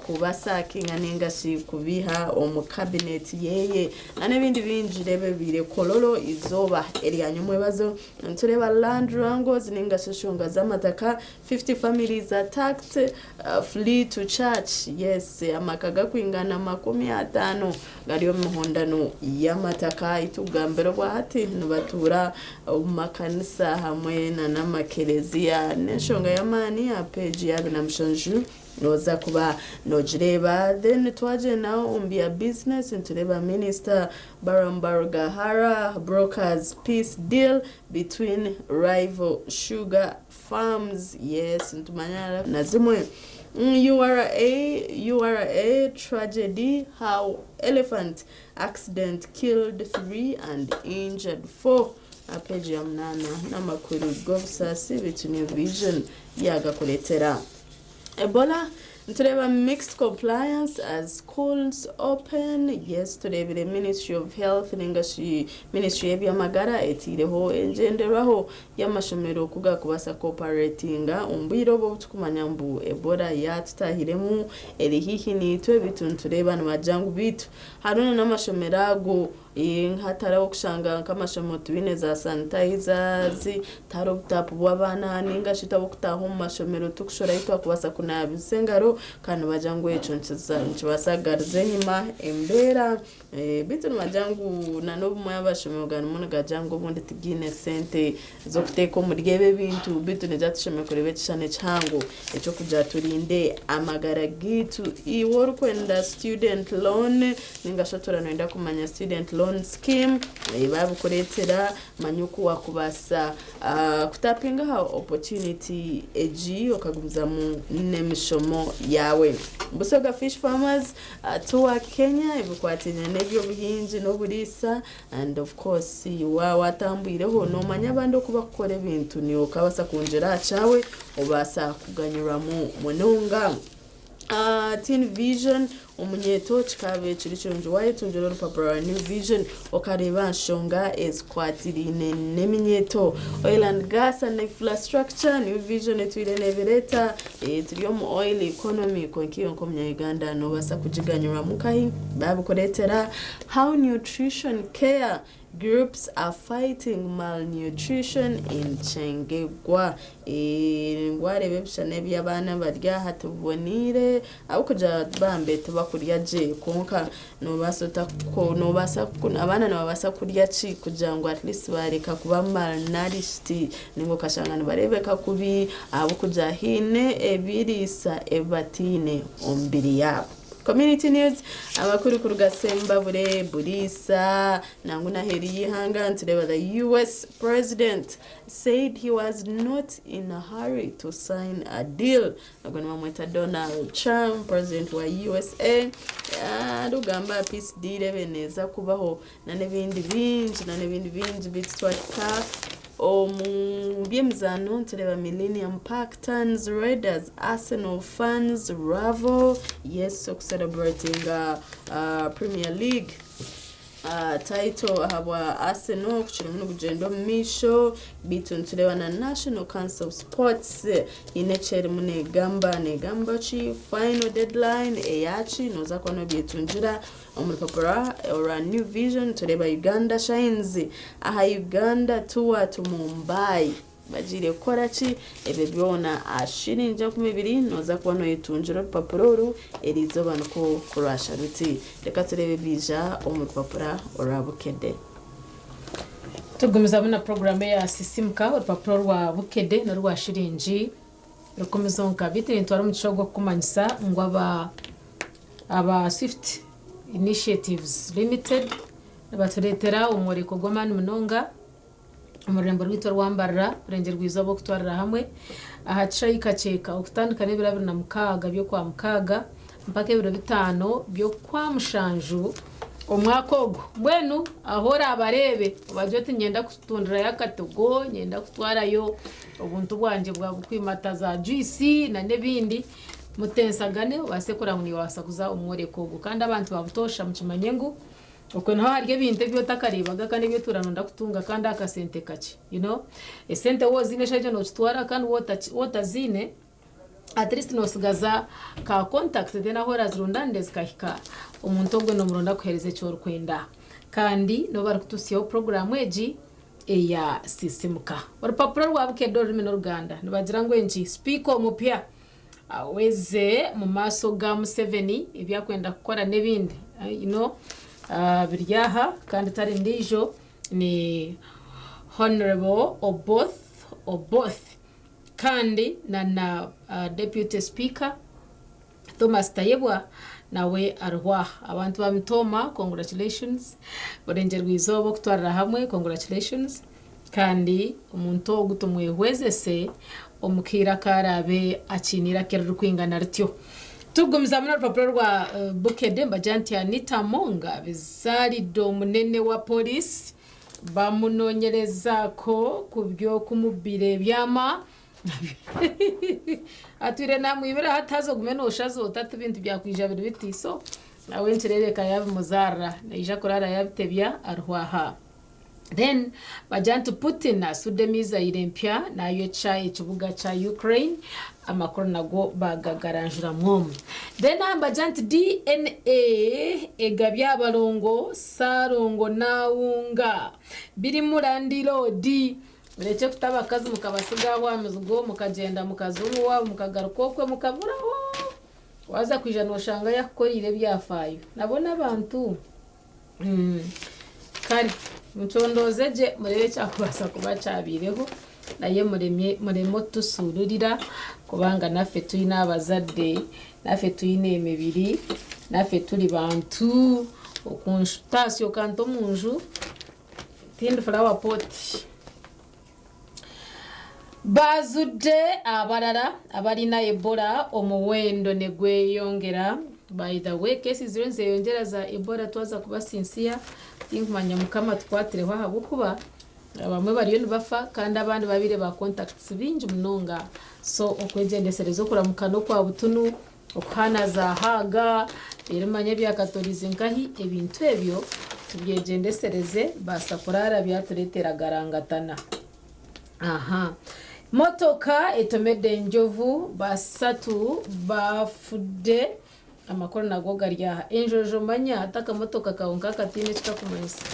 Kubasakinga ninga shi kubiha omu cabinet yeye na n'ebindi bingi. Reeba ebibaire Kololo izooba erya nyomwebazo. Nitureeba land wrangles ninga shi enshonga z'amataka, 50 families attacked flee to church. Yes, amaka gakwingana 50 gari omu mihondano y'amataka. Itugambire obwahati nibatuura omu makanisa hamwe na n'amakereziya. N'enshonga y'amaani, aha page ya 27 noza kuba nogireeba. Then twagyenda omu bya business, nitureeba Minister Balaam Barugahara brokers peace deal between rival sugar farms. Yes, nitumanya na zimwe URA, URA tragedy, how elephant accident killed three and injured four, page ya 8. N'amakuru g'obusaasi, bitu New Vision yagakureetera. Ebola, nitureeba mixed compliance as schools open. Yes, tureebire Ministry of Health ninga shi Ministry y'ebyamagara etiireho engyenderwaho y'amashomero kugakubaasa cooperatinga omu bwire obu obutukumanya ngu Ebola yatutahiremu, eri haihi niitwe. Bitu nitureeba nibagira ngu bitu hariho n'amashomero ago hatariho okushanga nk'amashomero tibiine za sanitizers, tihariho obutapu bw'abaana ninga shi obw'okutaaha omu mashomero tukushora ahu twakubaasa kunaabisa engaro. Kandi nibagira ngu ekyo nikibaasa kugaruza enyima embeera. Beitu nibagira ngu na n'obumwe amashomero garimu nigagira ngu obundi tigaine sente z'okuteeka omuri ebi ebintu, beitu nigira tushemereire kureeba ekishushani kihango eky'okugira turinde amagara gaitu. Iwe orikwenda student loan ninga shi otuura noyenda kumanya student loan scheme, babikureetera. Manya oku wakubaasa kutapinga aha opportunity egi okagumizamu n'emishomo yaawe. Busoga Fish Farmers tour Kenya, ebikwatiraine n'eby'obuhingi n'oburiisa. And of course, watambwireho noomanya abandi oku bakukora ebintu, niiwe okabaasa kwongyera aha kyawe, obaasa kuganyirwamu munonga. Teen Vision, omunyeeto, kikaba kiri kirungi wayetungira orupapura rwa New Vision okareeba nshonga ezikwatiraine n'eminyeeto. Oil and gas and infrastructure, New Vision etwire nebireeta. Turi omu oil economy, kwonka iwe nk'omunya-Uganda noobaasa kugiganyirwamu nkahi? Babikureetera. How nutrition care groups are fighting malnutrition in Kyengegwa. Wareeba ebishushani ebi abaana bari aha tibiboniire ahabw'okugira bambe tibakurya gye, kwonka noobaasa ota, noobaasa abaana nibabaasa kurya ki kugira ngu at least bareka kuba malnourished, ninga okashanga nibareebeka kubi ahabw'okugira haine ebiriisa ebi bataine omu mibiri yaabo. Community News, amakuru kuruga Sembabure, Buliisa nangwa n'aheeru y'eihanga, nitureeba the US president said he was not in a hurry to sign a deal. Ogwo nibamweta Donald Trump, president wa USA, arikugamba peace deal ebe neeza kubaho na n'ebindi bingi na n'ebindi bingi. Beitu twahika omu by'emizaano, nitureeba Millennium Park turns red as Arsenal fans revel. Yes, okucelebratinga Premier League title ahabwa Arsenal kukirimu nikugyenda omu maisho. Beitu nitureeba na National Council of Sports haine eki erimu negamba. Negamba ki? Final deadline eyaki? Nooza kuba nobyetungira omu rupapura orwa New Vision. Nitureeba Uganda Shines aha Uganda tour to Mumbai, bagiire kukora ki? Ebyo byona aha shiringi 20 nooza kuba noyetungira orupapura oru eriizooba. Nikwo kurwasha ruti. Reka tureebe ebiija omu rupapura orwa Bukedde. Tugumizamu na puroguraamu eya Sisimuka. Orupapuro rwa Bukedde n'orwa shiringi 10 zonka. Beitu nintwara omugisha ogu okukumanyisa ngu aba Swift Initiatives Limited nibatureetera omworeko gw'amaani munonga omu rurembo rwaitu orwa Mbarara, Burengyerwa-izooba okutwarira hamwe, aha kishaayi Kakyeka, okutandika n'ebiro 26 by'Okwamukaaga mpaka ebiro 5 by'Okwamushanju omwaka ogu. Mbwenu ahu oraabareebe obagire oti, Niinyenda kutundirayo akatogo, niinyenda kutwarayo obuntu bwangye bw'okwimata za juyisi n'ebindi, mutensagane obaase kureba ngu niiwe waabaasa kuza omu mworeko ogu. Kandi abantu ba butoosha mukimanye ngu okwe niho hari ebintu ebi otakareebaga kandi ebi otuura nooyenda kutunga kandi aha kasente kakye. Esente waaba oziine eshaaha egyo nookitwara, kandi waaba otaziine. At least nosigaza ka contact then ahu orazirundanire zikahika omuntu ogwe nomuronda akuhereza eki orikwenda. Kandi nibo barikututsyaho puroguraamu egi eya Sisimuka. Orupapura rwa Bukedde Orurimi n'Oruganda nibagira ngu enki Sipiika omupya aweze mu maaso ga Museveni ebi akwenda kukora n'ebindi you know biri aha kandi tari ndiijo ni Honourable Oboth Oboth. Kandi na na Deputy Speaker Thomas Tayebwa nawe ariho aha. Abantu ba Mitooma congratulations, Burengyerwa izooba okutwarira hamwe congratulations kandi omuntu ogu tumwehwezese omu kaire aku araabe akiine eiraka eririkwingana rityo. Tukugumizamu n'orupapura rwa Bukedde nibagira nti Anita Among bizaaridde omunene wa Police Bamunoonyerezaako ku by'okumubbira ebyama. Atwire naamwibira hati haza ogume nooshaza oti ati ebintu byakwija biri biti. So nawe nikireebeka yaabimuzaarira. Naija kuraara yaabitebya ariho aha. Then bagira nti Putin asuude mizairo empya naayokya ekibuga kya Ukraine. Amakuru nago baagagaranjuramu omu. Then aha nibagira nti DNA egabya abarongo, Ssalongo naawunga birimu landiloodi. Murekye kuta abakazi mukabasiga aho aha mizigo mukagyenda mukaza owaabo mukagaruka okwe mukaburaho. Waaza kwija nooshanga yakukoreire ebyafaayo. Nabo n'abantu. Kare mucondooze gye mureebe ekyakubaasa kuba kyabaireho naye muremye mureme otusuururira kubanga naffe twine abazadde naffe twine emibiri naffe turi bantu okuntaasya okanta omu nju tindi flower pot. Baazudde abarara abalina Ebola omuwendo nigweyongera. By the way cases ziriyo nizeyongyera za Ebola twaza kuba sincere tinkumanya mukama atukwatireho ahabw'okuba abamwe bariyo nibafa kandi abandi babaire ba contacts baingi munonga so okwegyendesereza okuramuka n'okwa butunu okuhaana za hug reero manya ebyakatorize nkahi ebintu ebyo tubyegyendesereze baasa kuraara byatureetera garangatana. Aha. Motoka etomedde enjovu basatu bafudde amakuru nago gari aha. Enjojo manya hati akamotoka kawe nk'akataine eki kakumanyisa.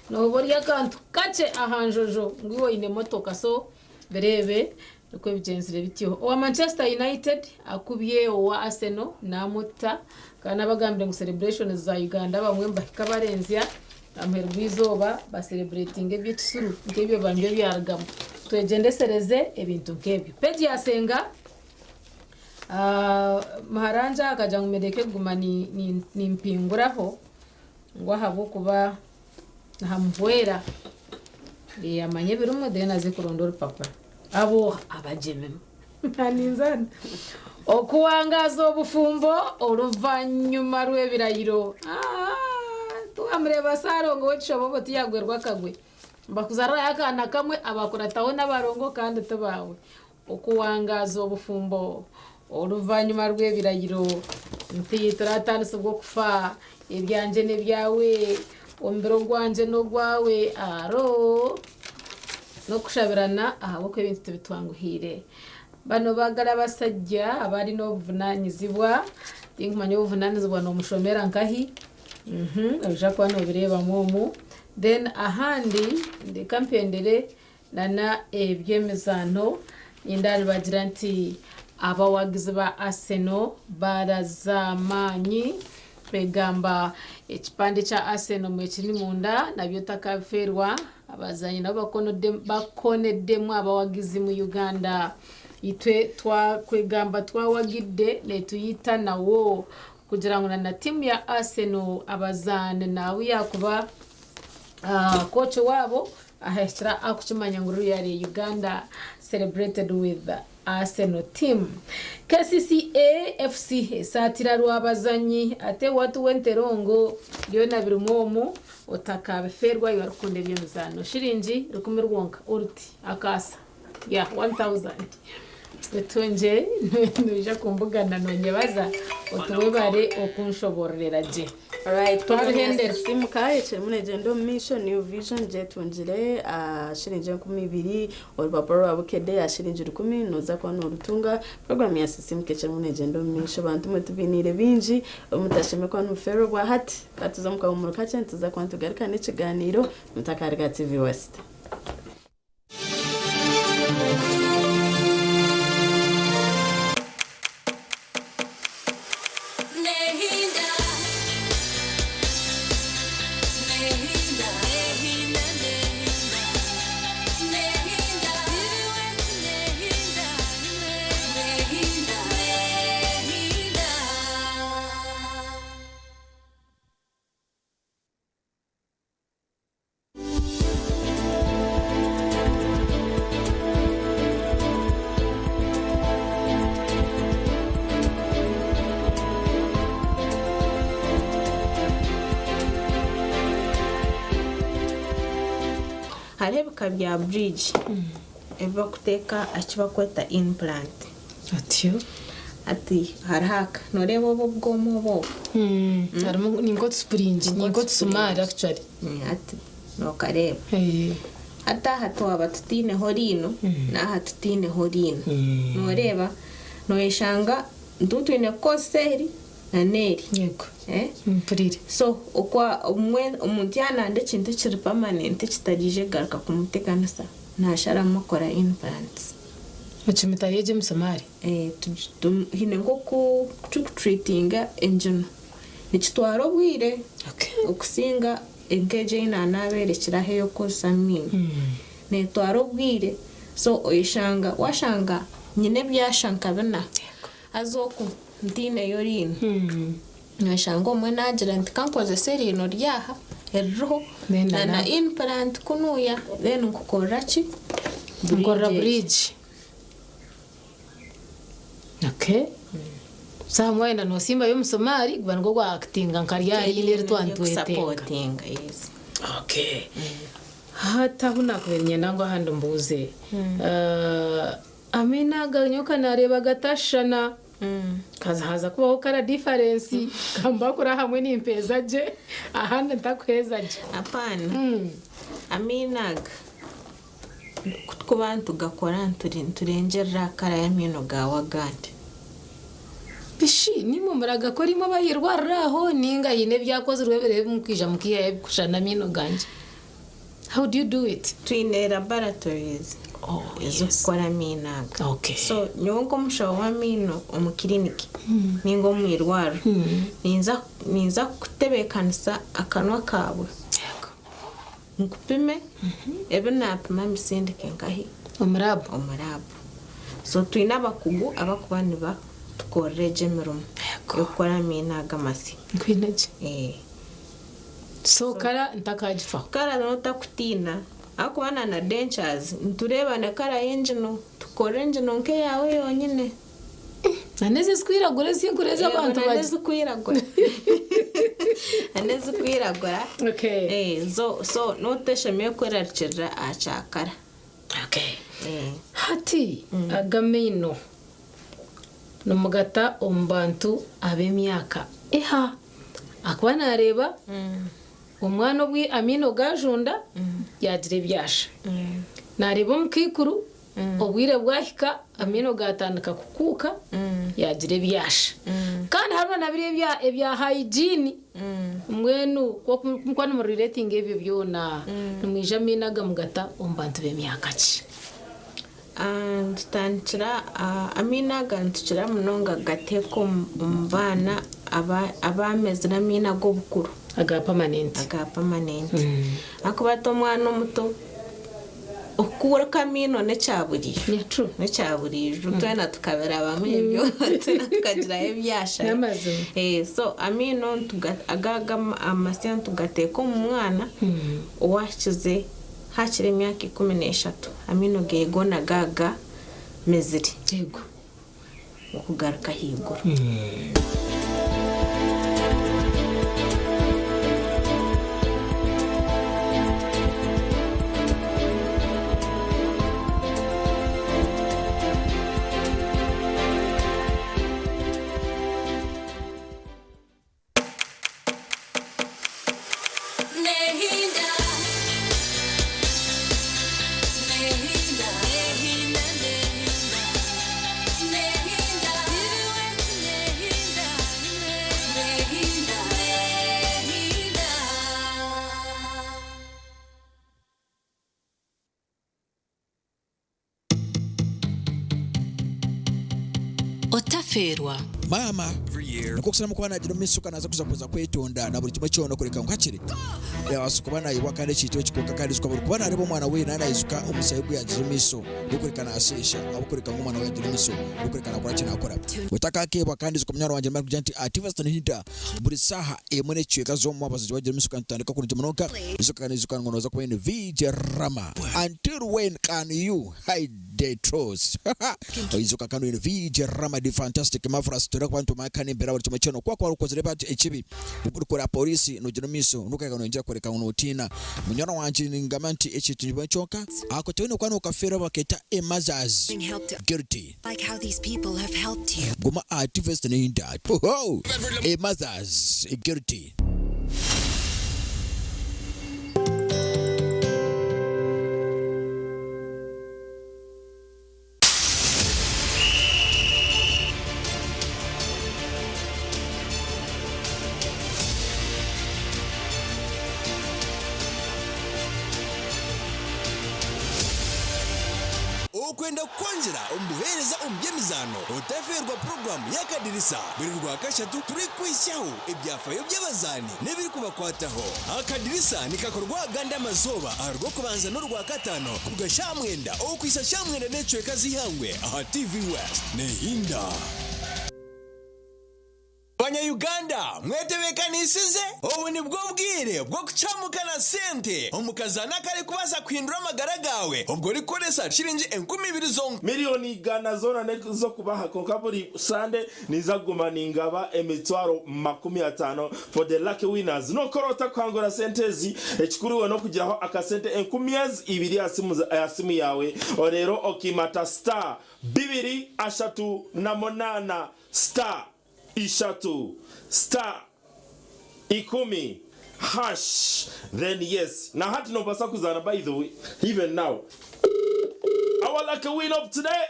Nooba ori akantu kakye aha njojo ngu iwe oine motoka so bireebe nikwo bigyenzire bityo. Owa Manchester United akubye owa Arsenal namuta kandi nabagambire ngu celebrations za Uganda abamwe nibahika barenzya. Aha muheru gw'eizooba basereburetinga eby'ekisuru nk'ebyo biba nibyo byarugamu. Twegyendesereze ebintu nk'ebyo. Pegi yaasenga muharangye aha akagira ngu ndeke kuguma nimpinguraho ngu ahabw'okuba nihamuhwera amanye ebirimu then aze kuronda orupapura. Abo abagyemimu. Ninzana. Okuwangaaza obufumbo oruvanyuma rw'ebirayiro. Tiwamureeba Saalongo w'ekishobobo tiyagwerwa akagwe. Nibakuzarirayo akaana kamwe abakurataho n'abarongo kandi ti baawe. Okuwangaaza obufumbo oruvanyuma rw'ebirayiro. Nti turatandisibwa okufa, ebyangye n'ebyawe, omubiri ogwangye n'ogwawe. Aroo! N'okushabirana ahabw'okuba ebintu tibitwanguhiire. Bano bagara abasajja abarina obuvunanyizibwa, tinkumanya obuvunanizibwa nomushomera nkahi, noija kuba nobireebamu omu. Then ahandi ndeka mpendere nana eby'emizaano, nindeeba nibagira nti abawagizi ba Arsenal baraza amaani kwegamba ekipande kya Arsenal mwekiri munda nabyo otakabifeerwa. Abazaani nabo bakoneddemu abawagizi mu Uganda. Itwe twakwegamba twawagidde netuyita nawo kugira ngu na tiimu ya Arsenal abazaani nabu yakuba coach waabo ahikire ahakukimanya ngu ruri Uganda celebrated with Arsenal team. KCCA FC esaatira Rwabazanyi ate watu w'enterongo byona birimu omu otakabifeerwa iwe arikukunda eby'emizaano. Shiringi rukumi rwonka oruti akaasa ya 1000 otungye noija kumbugana nonyebaza. Oti webare okunshobororera gye. Alright, Twabihendera. Sisimuka ekirimu negyenda omu maisho New Vision gyetungire aha shiringi 2000 orupapura rwa Bukedde aha shiringi 1000 noza kuba norutunga. Puroguramu ya Sisimuka ekirimu negyenda omu maisho bantu mwe tubiniire bingi omutashemereire kuba nimufeerwa obwa hati. Ka tuze omu kahumuro kakye nituza kuba nitugaruka n'ekiganiiro mutakaruga TV West. Hariho ebika bya bridge ebi bakuteeka aha ki bakweta implant. Atyo. Hati hariho aka, nooreeba obu obwoma obu obu? Harimu ni nk'otusipuringi, ni nk'otusumaari actually. Hati nookareeba. Hati aha twaba tutaineho riino, n'aha tutaineho riino. Nooreeba, nooyeshanga nituba twine kukozesa eri na n'eri. Yego. Mpuriire. So okwa obumwe omuntu yaaba nayenda ekintu ekiri permanent ekitariija kugaruka kumuteganisa, naasharamu akora implants. Ekimita y'egi emisumaari? Haine nk'oku turikutreatinga engino. Nikitwara obwire okusinga nk'egi ei naanaabeerekire aha ey'okukozesa amaino. Neetwara obwire so oyeshanga waashanga nyine ebyasha nka bina haza oku ntaineyo riino. Noshanga omwe naagira nti ka nkozese eriino ryaha eririho Then na na implant kunuuya then nkukorera ki? Nkorera Bridge egi. bridge. Okay. So aha mwayenda nosimbayo omusumaari guba nigwo gwa actinga nka rya riino eri twaba nitwetenga. Ery'okusupportinga, yes. Okay. Hati ahu nakubaire niinyenda ngu ahandi mbuuze. Amaino aga nyowe ka naareeba gatashushana. Haza haza kubaho kara difference kambakura ahamwe nimpeeza gye ahandi ntakuheeza gye. Apaana. Amaino aga ku turikuba nitugakora niturengyerera aha kara y'amaino gaawe agandi. Bishi nimwe muragakora imwe abahairwarira aho ninga haine ebyakozirwe ebi mukwija mukiihayo ebikushushana n'amaino gangye? How do you do it? Twine laboratories Oh, yes. ez'okukora amaino aga. Okay. So nyowe nk'omushaho w'amaino omu kiriniki ninga omu irwariro ninza ninza kutebeekanisa akanwa kaawe Yego. nkupime ebi naapima mbisindike nkahi? Omu lab. Omu lab. So twine abakugu abakuba nibatukorera egyo emirimo Yego. y'okukora amaino aga amasya. Nkwine gye. Eh. So kara ntakagifaho. Kara notakutiina ahakuba na na dentures nitureeba na kara y'engino tukore engino nk'eyaawe yonyine. Na n'ezi ezikwiragura ezinkuru ezi abantu Yego, na bagi. n'ezikwiragura. Na n'ezikwiragura. Okay. Eh, zo so noteshemereire kwerarikirira aha kya kara. Okay. Eh. Hati aga maino nimugata omu bantu ab'emyaka eha? Ahakuba naareeba omwana obu amaino gaajunda yaagira ebyasha. Naareeba omukaikuru obwire bwahika amaino gaatandika kukuuka yaagira ebyasha. Kandi hariho na biriya ebya ebya hygiene mbwenu ku mukuba nimuriretinga ebyo byona nimwija amaino aga mugata omu bantu b'emyaka ki? Nitutandikira amaino aga nitukira munonga kugateeka omu baana abamezire amaino ag'obukuru. Aga permanent. Aga permanent. Ahakuba hati omwana omuto okukuuka amaino n'ekya buriijo. Yeah, true. N'ekya buriijo twena tukabirabamu ebyo twena tukagirayo ebyasha. N'amazima. So amaino aga amasya nitugateeka omu mwana owahikize hakiri emyaka 13 amaino ge goona gaaga mezire. Yego. Okugaruka ahaiguru. Otafeerwa. Maama nikwo kusharamu kuba nagira omu maisho naza kuza kuza kwetonda na buri kimwe kyona kureka ngu hakiri yabaasa kuba nayebwa kandi ekintu eki kwonka kandi ijuka buri kuba nareeba omwana we naaba naijuka omushaija ogu yagize omu maisho gw'okureka nasheesha ahabw'okureka ngu omwana we yagira omu maisho gw'okureka nakora ki nakora. Otakakeebwa kandi ijuka munywani wangye nimara kugira nti ati Weston Hinda buri saaha emwe n'ekicweka z'omu mwabazyo wagira omu maisho kandi tutandika kurungi munonga ijuka kandi ijuka ngu noza kuba oine VJ Rama until when can you hide the truth. Oijuka kandi oine VJ Rama the fantastic marvelous turi kuba nitumanya kandi embera buri kimwe kyona okuba kwari okozire bati ekibi orikora polisi nogira omu maisho nokahika noyongyera kworeka ngu notiina. Munywani wangye ningamba nti ekintu nikimwe kyonka ako toine kuba nokafeerwa baketa a mother's guilty. Guma aha TV Nhinda. A mother's guilty. Okwenda kukwongyera omu buheereza omu by'emizaano, otafeerwa puroguraamu y'Akadirisa buri Rwakashatu turikuhitsyaho ebyafaayo by'abazaani n'ebirikubakwataho. Akadirisa nikakorwa agandi amazooba aha Rwokubanza n'Orwakataano kuruga shaaha mwenda okuhitsya shaaha mwenda n'ekicweka z'eihangwe aha TV West. Nehinda. Banya Uganda mwetebekanisize? Obu nibwo bwire bw'okucamuka na sente omu kazaano akarikubaasa kuhindura amagara gaawe obwo orikukoresa shiringi 2000 zonka. Miriyoni igana zoona n'ez'okubaha kwonka buri Sande ninza kuguma ningaba emitwaro 50 for the lucky winners. Nokora ota kuhangura sente ezi? Ekikuru iwe n'okugiraho akasente enkumi ezi ibiri aha simu yaawe reero okiimata star bibiri ashatu na munaana star ishatu star ikumi hash then yes na hati nobasa kuzana by the way even now our lucky win of today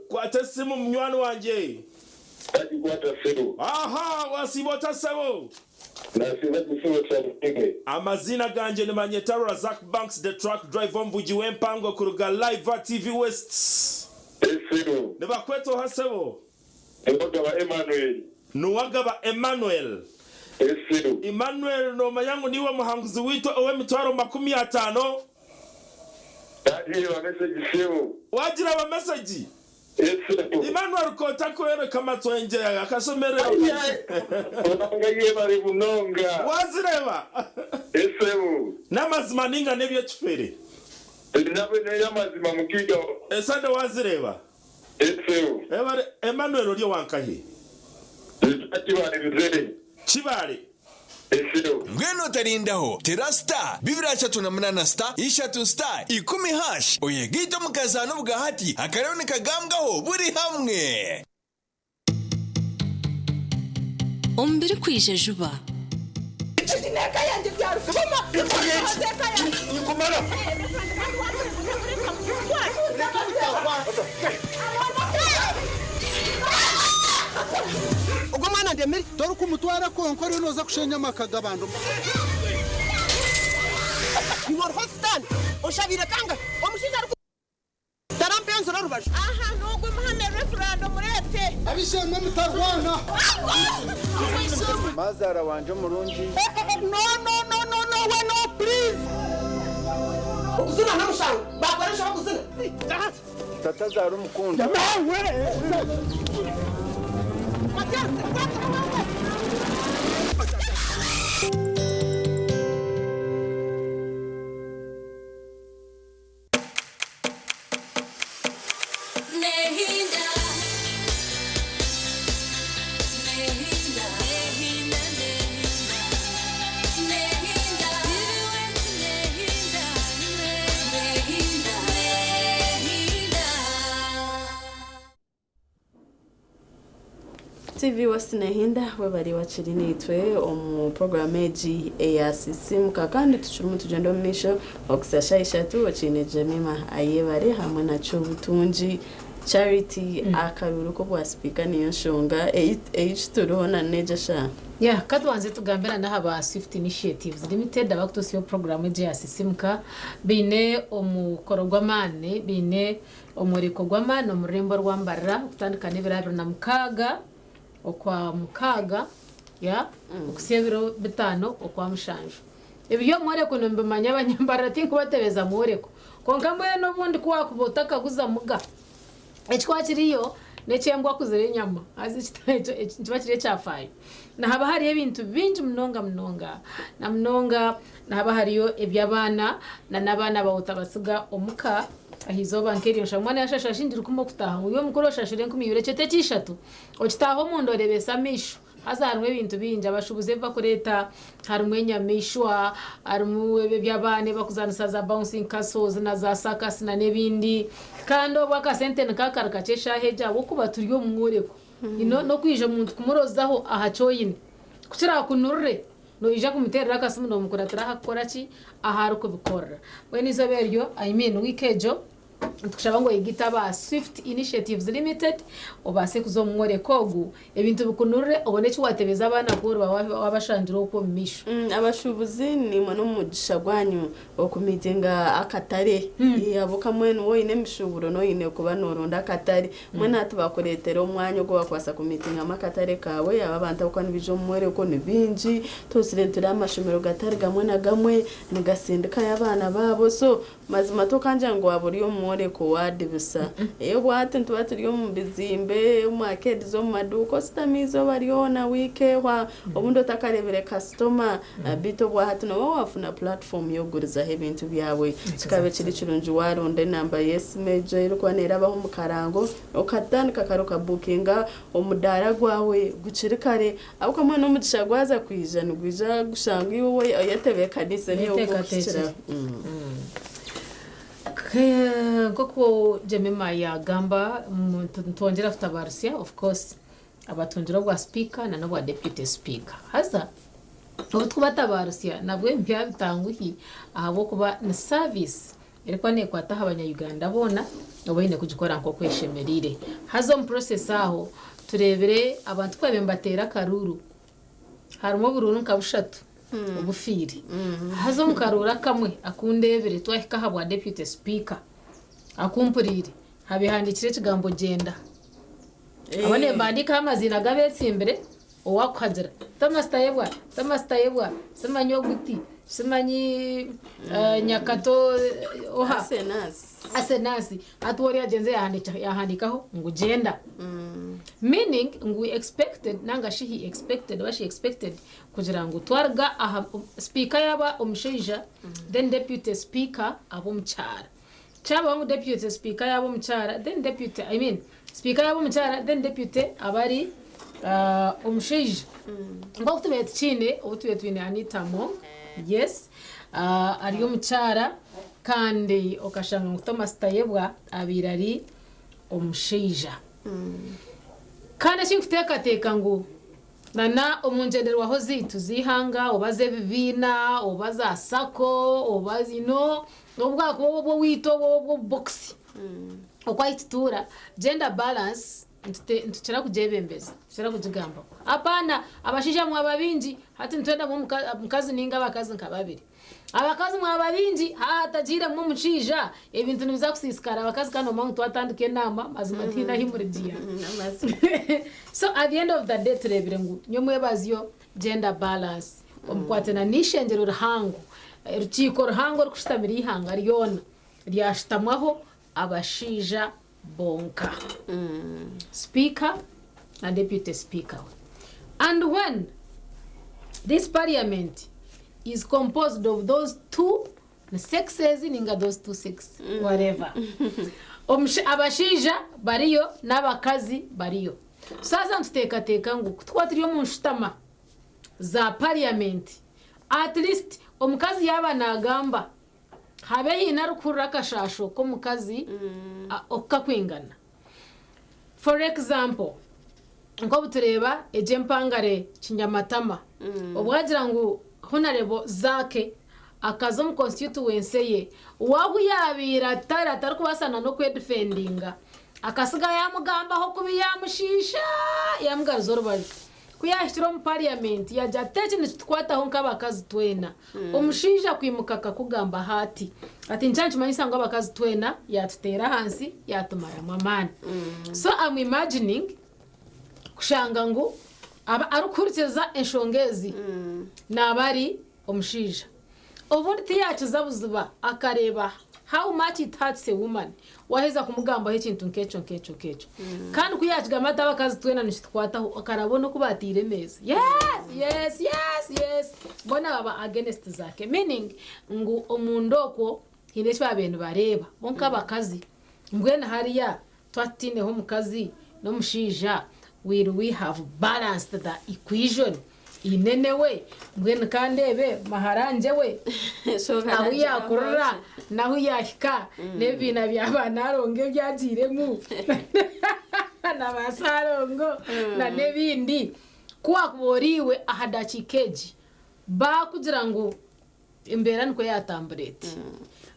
kwata esimu munywani wangye. Nagikwata sebo. Aha wasiiba ota sebo? Nasiiba gye sebo Kyabutege. Amaziina gangye nimanyeta Razak Banks the truck driver omuvugi w'empango kuruga live aha TV West. Sebo. Nibakweta oha sebo? Niwagaba Emmanuel. Niwagaba Emmanuel. Sebo. Emmanuel nomanya ngu niiwe muhanguzi waitu ow'emitwaro 50? Nagireeba mesegi sebo. Wagireeba mesegi? Esebo. Emmanuel kotakworeka amatwengye akashemererwa. Ruhanga yebare munonga. Wazireeba? Esebo. N'amazima ninga n'ebyekifere? Nabwe n'eyamazima mukiga. Esande wazireeba? Esebo. Ebare Emmanuel ori owankahi? Kibale mzee. Kibale. Esebo. Mbwenu otarindaho, tera star 238 star ishatu star ikumi hash oyegaite omu kazaano obwahati akariyo nikagambwaho buri hamwe. Omu birikwija juba. Ogwo mwana ndemire. Torikumutwara kwonka oriyo nooza kushenya amaka g'abantu. Iwe oriho sitaane oshabiire kangahi omushaija ariku Tarampenzura orubaju. Aha n'ogwo muhame Reverand omureete. Ab'eishe-emwe mutarwana. Mazaara wangye omurungi. No no no no no we no please. Okuzina n'omushango bakora enshobe kuzina. Tata azaara omukundwa. TV West Nehinda webare wakiri naitwe omu puroguramu egi eya Sisimuka kandi tukirimu tugyenda omu maisho okuhitsya shaaha ishatu okiine Jemima Ayebare hamwe na Kyobutungi. Charity akaruuru k'obwa sipiika niyo nshonga ei ei kituriho na n'egi eshaaha. Yeah, ka tubanze tugambe na n'aha ba Swift Initiatives Limited abakutusiho puroguraamu egi ya Sisimuka. Baine omukoro gw'amaani, baine omworeko gw'amaani omu rurembo rwa Mbarara okutandika n'ebiro 26 okwa mukaaga yeah, okuhitsya ebiro 5 okwa mushanju. Eby'omworeko nibimanya abanyambarara tinkubatebeza mworeko. Kwonka mbwenu obundi ku waakuba otakaguzamuga, ekikuba kiriyo n'eky'embwa kuzira enyama haza ekyo nikiba kiri ekyafaayo. Nihaba hariyo ebintu bingi munonga munonga na munonga nihaba hariyo eby'abaana na n'abaana baawe otabatsiga omuka aha izooba nk'eryo oshanga omwana yaashashura shilingi rukumi okutaaha ngu iwe mukuru oshashure enkumi ibiri ekyo t'eky'ishatu okitaaha omunda oreebesa amaisho. Haza harimu ebintu bingi abashuubuzi ebi barikureeta harimu enyamaishwa, harimu ebi eby'abaana ebi barikuzaanisa za bouncing castles na za circus na n'ebindi. Kandi obwo akasente nikaba kari kakye eshaaha egyo ahabw'okuba turi omu mworeko. You know n'okwija omuntu kumurozaho aha ki oine. Ku kiraakunurire noija kumuteerera akasimu noomukuratira ahu arikukora ki, ahu arikubikorera. Mbwenu eizooba eryo, I mean wiiki egyo, Nitukushaba ngu oyegite aba Swift Initiatives Limited obaase kuza omu mworeko ogu, ebintu bikunurire obone eki waatebeza abaana ku oriba waabashangire okwo omu maisho. Abashuubuzi naimwe n'omugisha gwanyu okumiitinga akatare. Ahabw'okuba mbwenu waaba oine emishuuburo nooba oine kuba nooronda akatare. Mbwenu hati bakureetera omwanya ogu wakubaasa kumiitingamu akatare kaawe. Aba abantu abarikuba nibaija omu mworeko ni baingi. Tuhuzire nitureeba amashomero gatari gamwe na gamwe nigasindikayo abaana baabo. So Mazima tokangira ngu waaba ori omu mworeko waadibisa. Obwo hati nituba turi omu bizimbe, omu arcades, omu maduuka oshutami eizooba ryona, wiiki ehwa, obundi otakareebire kasitoma. Beitu obwa hati nooba waafuna puratifoomu y'okugurizaho ebintu byawe. Kikaba kiri kirungi waaronda enamba y'esimu egyo erikuba neerabaho omu karango, okatandika kare okabuukinga omudaara gwawe bukiri kare. Ahabw'okuba mbwenu omugisha gwaza kwija, nigwija gushanga iwe oyetebeekaniise niiwe ogw'okuhikiraho. Nk'oku Jemima yaagamba, nitwongyera kutabaarusya of course abatungire obwa sipiika na n'obwa deputy speaker. Haza obu turikubatabaarusya nabwo nibiba bitanguhi ahabw'okuba ni service erikuba neekwata aha banya-Uganda boona oba oine kugikora nk'oku eshemereire. Haza omu process aho tureebire abantu ku baabaire nibateera akaruuru, harimu oburuuru nka bushatu obufiire. Haza omu karuuru akamwe aku ndeebire twahika aha bwa deputy speaker aku mpuriire haabaire hahandiikire ekigambo gyenda. Abo nimbandiikaho amaziina g'abeetsimbire Owakuhagira, Thomas Tayebwa, Thomas Tayebwa, simanyi Oguti, simanyi Nyakato oha? Asenasi. Asenasi. Hati we oriya agyenzire yahandiikaho ngu gyenda. Meaning ngu we expected nanga shi he expected oba she expected kugira ngu twaruga aha sipiika yaaba omushaija then deputy speaker abe omukyara. Kyabaho ngu deputy sipiika yaaba omukyara then deputy I mean sipiika yaaba omukyara then deputy aba ari omushaija. Nk'oku tubaire tukiine obu tubaire twine Anita Among yes ari omukyara kandi okashanga ngu Thomas Tayebwa abaire ari omushaija. Kandi eki nkuteekateeka ngu Na na omu ngyenderwaho zaitu z'eihanga oba z'ebibiina oba za sacco oba you know n'obu bwakuba obw'owaitu obu obw'obubokisi oku ahu tutuura gender balance nitukira kugyebembeza nitukira kugigambaho. Apaana abashaija mwaba baingi hati nitwendamu omukazi nainga abakazi nka babiri. Abakazi mwaba baingi haaba hatagiiremu omushaija ebintu nibiza kusiisikara abakazi kandi noomanya ngu twatandika enaama mazima tihaine ahi murigiiha. So at the end of the day tureebire ngu nyomwebazyo gender balance omukwatana n'eishengyero rihango, orukiiko ruhango orukushutamira eihanga ryona ryashutamwaho abashaija bonka, Speaker na Deputy Speaker we. And when this parliament is composed of those two sexes ninga those two sex whatever abashaija bariyo n'abakazi bariyo. Saaza nituteekateeka ngu kutukuba turi omu nshutama za parliament at least omukazi yaaba naagamba Habe haine arikuhurira akashaasho k'omukazi oku kakwingana. For example, nk'obu tureeba egyo empangare kinyamatama, obu agira ngu Honarebo Zaake Akaza omu constituency ye we ahu yaabaire atari atarikubaasa na n'okwedifendinga. Akasiga yaamugambaho kubi yaamushiisha yaamugaruza orubaju. Ku yaahikire omu parliament yaagira ati eki nikitukwataho nk'abakazi twena. Omushaija kwimuka akakugambaho ati, ati nikyo nikimanyisa ngu abakazi twena yaatuteera ahansi yaatumaramu amaani. So am imagining kushanga ngu aba arikuhurikiza enshonga ezi naaba ari omushaija. Obundi tiyakiza buziba akareeba how much it hurts a woman waheza kumugambaho ekintu nk'ekyo nk'ekyo nk'ekyo. Kandi ku yakigamba ati abakazi twena nikitukwataho okarabona oku bataire emeeza yes yes yes yes boona baba against Zaake meaning ngu omunda okwo haine eki babaire nibareeba bo nk'abakazi mbwenu hariya Twaba tutaineho omukazi n'omushaija, will we have balanced the equation? Inene we, mbwenu ka ndeebe maharangye we ahu yaakurira n'ahu yaahika n'ebibiina bya ba Nalongo ebi agiiremu na ba Ssalongo na n'ebindi. Ku waakuba ori iwe aha dakiika egi, baakugira ngu Embeera nikwo yaatambura eti.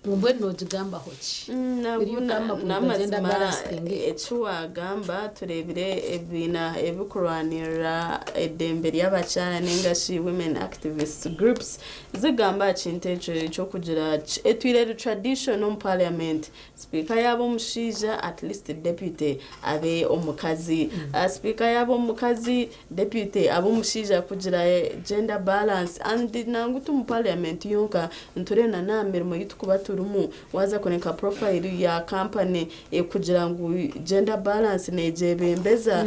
Ngu mbwenu noogigambaho ki? Will you come up with a gender N'amazima balance thing? eki waagamba tureebire ebibiina ebirikurwanirira eddembe ry'abakyara nainga shi women activist groups zigamba aha kintu ekyo eky'okugira etwire eri tradition omu parliament Sipiika yaaba omushaija at least deputy abe omukazi. Sipiika yaaba omukazi deputy abe omushaija kugira gender balance and nangwa ti mu parliament yonka nitureeba na n'aha mirimo ei turikuba turimu waaza kureeba nka profile ya company kugira ngu gender balance negyebembeza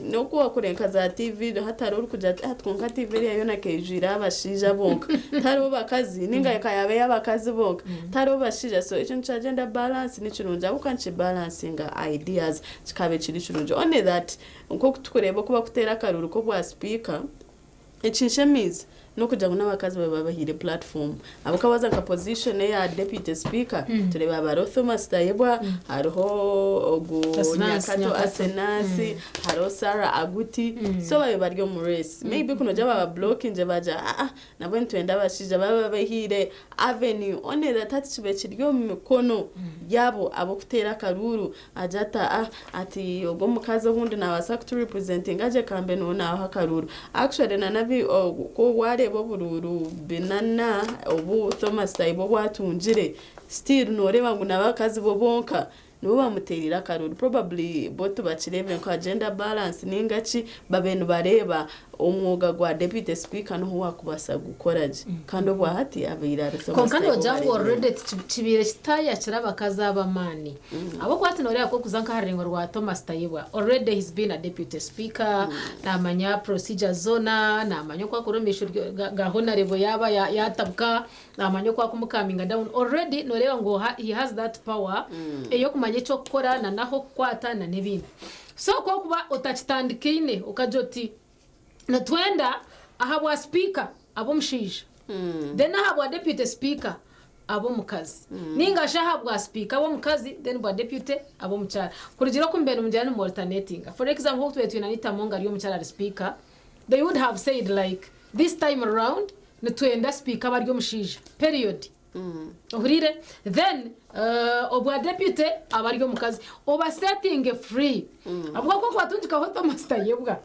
n'oku waakureeba nka za TV hati hariho orikugira ati ah kwonka TV eriya yoona keijwire abashaija bonka tihariho bakazi ninga ka yaaba ey'abakazi bonka Tihariho bashaija so ekintu kya gender balance nikirungi ahabw'okuba nikibalansinga ideas kikaba ekiri kirungi only that nk'oku turikureeba oku barikuteera akaruuru k'obwa sipiika ekinshemeize n'okugira ngu n'abakazi babe babahaire platform ahabw'okuba waaza nka position eya deputy speaker tureeba hariho Thomas Tayebwa hariho ogu Asenasi Nyakato Nyakato. Asenasi hariho Sarah Aguti so babe bari omu race maybe kunogira baba blockinge bagira ah ah Nabwo nitwenda abashaija babe babahaire avenue only that hati kibe kiri omu mikono yaabo ab'okuteera akaruuru agye ati ah ati ogu omukazi obundi nabaasa kutu representinga gye kambe niwe naaha akaruuru. Actually na nabi ku wareeba oburuuru binana obu Thomas Tayebwa obu atungire still noreeba ngu nabakazi bo bonka Nibo bamutereire akaruru probably bo tibakireebire nka gender balance ninga ki babaire nibareeba omwoga gwa deputy speaker niho wakubaasa gukora gye kandi obwahati abaire ari Thomas Kwonka Tayebwa noogira ngu owareebire. already kibaire kitayakira abakazi aba amaani ahabw'okuba hati nooreeba ku orikuza nk'aha rurengo rwa Thomas Tayebwa already he's been a deputy speaker naamanya procedures zoona naamanya oku arikureeba omu maisho ga honarebo yaaba yaatabuka Naamanya oku arikumukaminga down already nooreeba ngu he has that power ey'okumanya eky'okukora na n'ah'okukwata na n'ebindi. So ku orikuba otakitandikaine okagira oti nitwenda aha bwa sipiika abe omushaija then aha bwa deputy speaker abe omukazi ninga shi aha bwa sipiika abe omukazi then bwa deputy abe omukyara. Kurugiirira oku mubaire nimugira nimu alternatinga. For example nk'oku tubaire twine Anita Among ari omukyara ari sipiika, they would have said like this time round Nitwenda sipiika abe ari omushaija period. Ohuriire? Then obwa deputy abe ari omukazi. Oba setinge free. Ahabw'okuba ku orikuba tungikaho Thomas Tayebwa.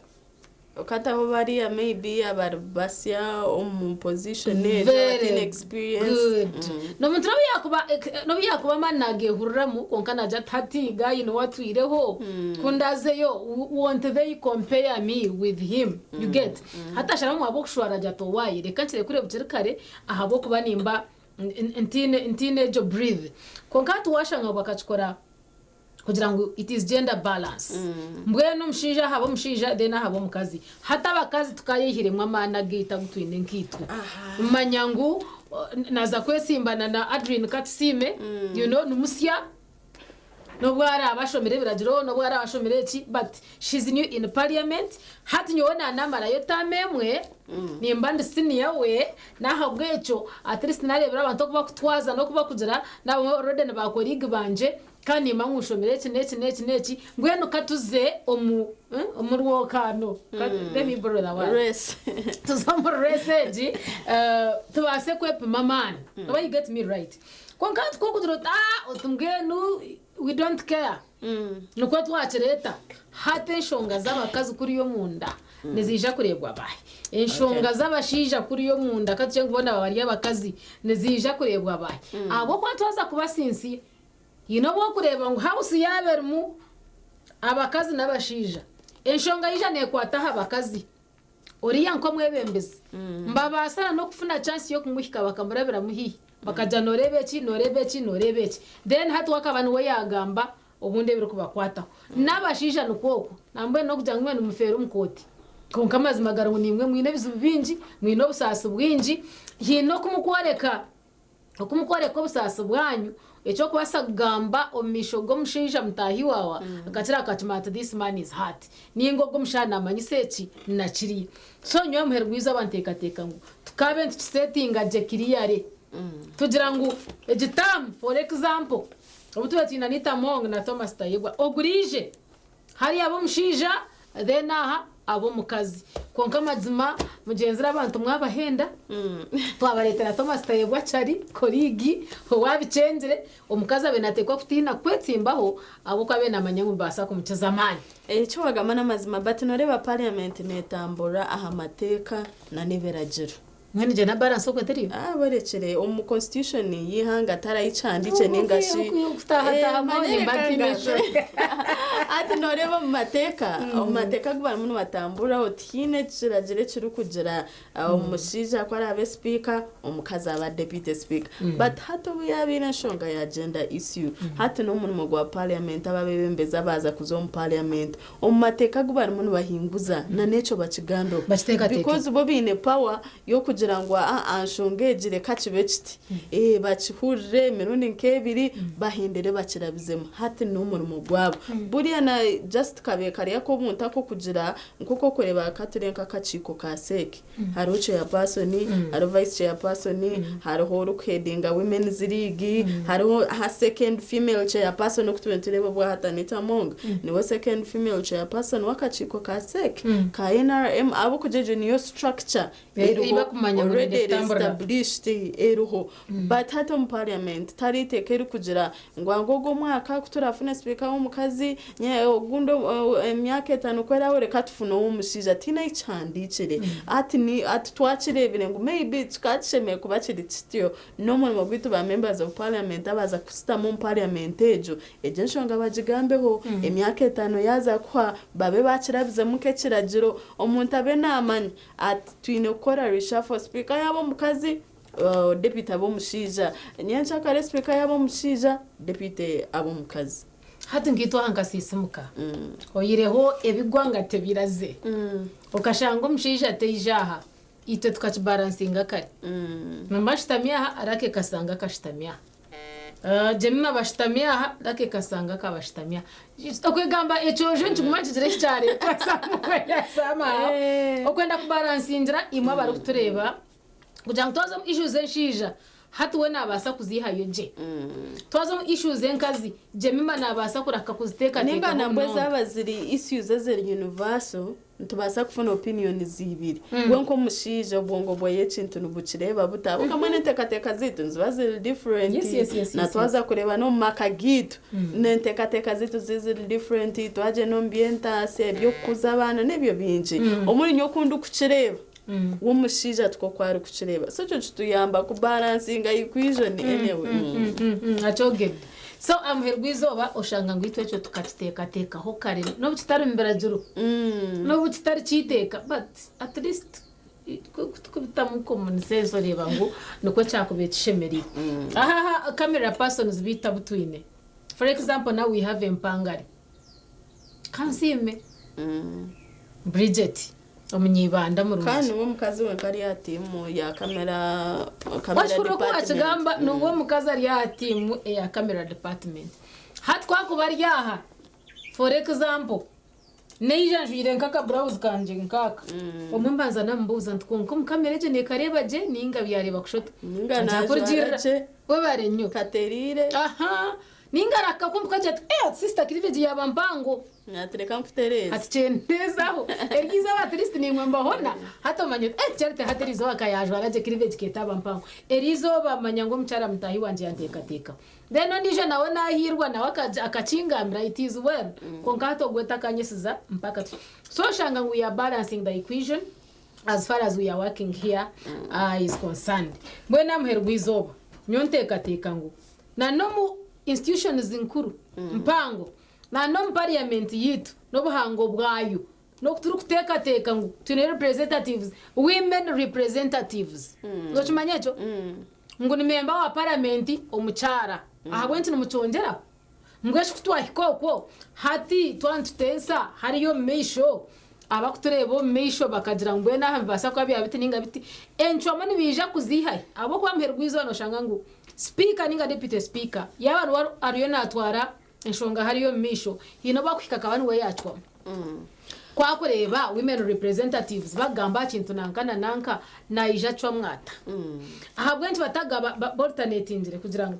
Okataho bariya maybe abari basya omu position egyo abataine Very experience. good. N'omuntu n'obu yaakuba n'obu yaakuba amaani naageehuriramu kwonka naagira ati hati guy niwe atwireho ku ndaazeyo won't they compare me with him you get? Hati asharamu ahabw'okushwara agira ati owaaye reka nkirekure bukiri kare ahabw'okuba nimba ntiine ntiine egyo breathe. Kwonka hati waashanga ngu bakakikora kugira ngu it is gender balance. Mbwenu omushaija ahaba omushaija then ahaba omukazi. Hati abakazi tukayehiremu amaani agaitu agu twine nkaitwe. Manya ngu naaza kwesimbana na Adrine Katusiime you know ni musya. N'obu araabe ashomire ebiragiro, n'obu araabe ashomire eki, but she's new in parliament. Hati nyowe naanamarayo term emwe, nimba ndi senior we, n'ahabw'ekyo at least naareebera abantu oku bakutwaza n'oku bakugira, n'abamwe already ni ba colleague bangye, Kandi nimba ngu nshomire eki n'eki n'eki n'eki, mbwenu ka tuze omu omu rwokaano. Let me borrow the word. Race. Tuze omu race egi, tubaase kwepima amaani. Oba you get me right? Kwonka hati ku orikugira oti aah oti mbwenu we don't care, nikwo twakireeta. Hati enshonga z'abakazi kuriya omunda niziija kureebwa baahi? Enshonga z'abashaija kuriya omunda ka tugire ngu boona bari abakazi niziija kureebwa baahi? Ahabw'okuba twaza kuba sincere, Haine obu orikureeba ngu house yaaba erimu abakazi n'abashaija, enshonga yaija neekwata aha bakazi, oriya nk'omwebembezi nibabaasa na n'okufuna chance y'okumuhika bakamurabiramu haihi bakagira nooreeba eki, nooreeba eki, nooreeba eki then hati we akaba niwe yaagamba obundi ebirikubakwataho. N'abashaija nikwo okwo, nambwenu n'okugira ngu imwe nimufeera omu kooti kwonka amazima gari ngu naimwe mwine ebizibu bingi, mwine obusaasi bwingi, haine oku mukworeka Oku mukworeka obusaasi bwanyu, eky'okubaasa kugamba omu maisho g'omushaija mutaahi waawe, akakira akakimanya ati this man is hurt, ninga ogu omushaija namanyisa eki na kiriya. So nyowe muheru gw'eizooba nteekateeka ngu tukaabe nitukisetinga gye clearly, tugira ngu egi term for example, obu tubaire twine Anita Among na Thomas Tayebwa, oguriije Hariya abe omushaija then aha abe omukazi. Kwonka amazima mugyenzire abantu mwabahenda twabaretera Thomas Tayebwa Chari colleague owabikyengire omukazi abe natekwa kutiina kwetsimbaho ahabw'okuba abe namanya ngu nibabaasa kumukiza amaani. Eki wagamba n'amazima but noreeba parliament netamburira aha mateeka na n'ebiragiro. Mbwenu gye na balance okwo teriyo? Ah borekire omu constitution y'eihanga tarayikihandikye ninga shi Kutahataha mbonye mba ntiine Hati noreeba omu mateeka, omu mateeka agu barimu nibatamburiraho tihaine ekiragiro ekirikugira omushaija ku araabe sipiika omukazi aba deputy speaker. But hati obu yaabaire enshonga ya gender issue, hati n'omurimo gwa parliament abo abeebembezi abaaza kuza omu parliament omu mateeka agu barimu nibahinguza na n'ekyo bakigambeho Bakiteekateeke. because bo baine power y'okugira ngu aha nshonga egi reka kibe kiti Eh, bakihurire emirundi nk'ebiri bahendere bakirabizemu hati n'omurimo gwabo buriya na just kabe kari ak'obuntu ak'okugira nk'oku orikureeba ka turi nk'akakiiko ka CEC hariho chairperson hariho vice chairperson hariho orikuhedinga women's league hariho aha second female chairperson oku turiyo nitureeba obwahati Anita Among niwe second female chairperson w'akakiiko ka CEC ka NRM ahabw'okugira egyo niyo structure Ei eriho bakumanya ngu already neija eri kutamburira. established eriho but hati omu parliament tihariho eiteeka erikugira Ngu ago ogu omwaka ku turafune sipiika w'omukazi, ogundi emyaka etano ku erahwe reka tufune ow'omushaija. Tihaine ahu kihandiikire. Hati ni hati twakireebire ngu maybe kikaba kishemereire kuba kiri kityo. N'omurimo gwaitu ba members of parliament abaaza kushutama omu parliament egyo, egyo enshonga bagigambeho. Emyaka etano yaaza kuhwa, babe baakirabizemu nk'ekiragiro. Omuntu abe naamanya ati twine kukora reshuffle, sipiika yaaba omukazi, Deputy abe omushaija, nyenkyakare sipiika yaaba omushaija, deputy abe omukazi. Hati nkaitwe aha nkasisimuka oyireho ebigwanga tebiraze okashanga omushaija ataija aha itwe tukakibaransinga kare mama ashutami aha arake kasanga akashutami aha Jemima bashutami aha Lucky Kasanga akaba ashutami aha. Okwegamba ekyojo nikiguma nikigira eki kyareetwa somehow. Okwenda kubaransingira imwe abarikutureeba kugira ngu twaza omu issues z'enshaija hati we nabaasa kuzihayo gye. Twaza omu issues z'enkazi Jemima nabaasa kuraka Ninga kuziteekateekaho nabwo munonga. zaaba ziri issues eziri universal Nitubaasa kufuna opinions ibiri. We nk'omushaija obwongo bweye ekintu nibukireeba buta? Ahabw'okuba mbwenu enteekateeka zaitu niziba ziri different. Yes, yes, yes, Na yes, twaza kureeba n'omu maka gaitu, n'enteekateeka zaitu ziri ziri different. Twagyenda omu by'entaasya, eby'okukuza abaana n'ebyo bingi. Omuri nyowe oku ndikukireeba, we omushaija tikwo oku arikukireeba. So ekyo kituyamba kubalansinga equation anyway. Akyogedde. So aha muheru gw'eizooba oshanga ngu itwe ekyo tukakiteekateekaho kare n'obu kitari mu biragiro, n'obu kitari ky'eiteeka but at least ku tukubitamu common sense oreeba ngu nikwo kyakubaire kishemereire. Aha aha camera persons baitu abu twine, for example now we have Empangare, Kansiime, Bridget Omunyaibanda Kandi murungi. niwe omukazi wenka ari aha tiimu ya camera camera Washukuru oku department. wakigamba niwe omukazi ari aha tiimu eya camera department. Hati kwakuba ari aha for example naija njwire nk'aka blouse kangye nk'aka omwe mbanza namubuuza nti kwonka omu kamera egyo nekareeba gye ninga byareeba kushoto. Ninga Nja najwara kurugirira gye. Webare nnyo. Kateriire. Aha. Ningaraka kumbuka ati eh sister cleavage yaba mpango. Natereka nkutereza. Ati kyendezaho. Eryiza at least nimwe mbahona. Hati omanye eh Charity hati eriizooba akayajwara gye cleavage ketaba mpango. Eriizooba manya ngu omukyara mutahi wangye yanteekateeka. Then ondiijo nawe nahiirwa nawe akakingambira it is well. Konka hati ogwe takanyesiza mpaka So oshanga ngu we are balancing the equation as far as we are working here is concerned. Mbwenu aha muheru gw'eizooba nyowe nteekateeka ngu na n'omu institutions nkuru mpango na n'omu parliament yitu n'obuhango bwayo n'oku turikuteekateeka ngu twine representatives, women representatives. Nokimanya ekyo? Ngu ni memba wa paramenti omukyara. Ahabw'enki nimukyongyeraho? Mbwenu shi ku twahika okwo hati twaba nituteesa hariya omu maisho, abakutureeba omu maisho bakagira ngu mbwenu aha nibibaasa kuba byaba biti nainga biti, encwamu nibaija kuziiha hi? Ahabw'okuba muheru gw'eizooba nooshanga ngu sipiika nainga deputy speaker yaaba niwe ariyo naatwara enshonga hariya omu maisho, haine obu akuhika akaba niwe yaacwamu. Ku akureeba women representatives bagamba aha kintu nanka na nanka, naija acwamu ata? Ahabw'enki batagaba ba-alternatingire kugira ngu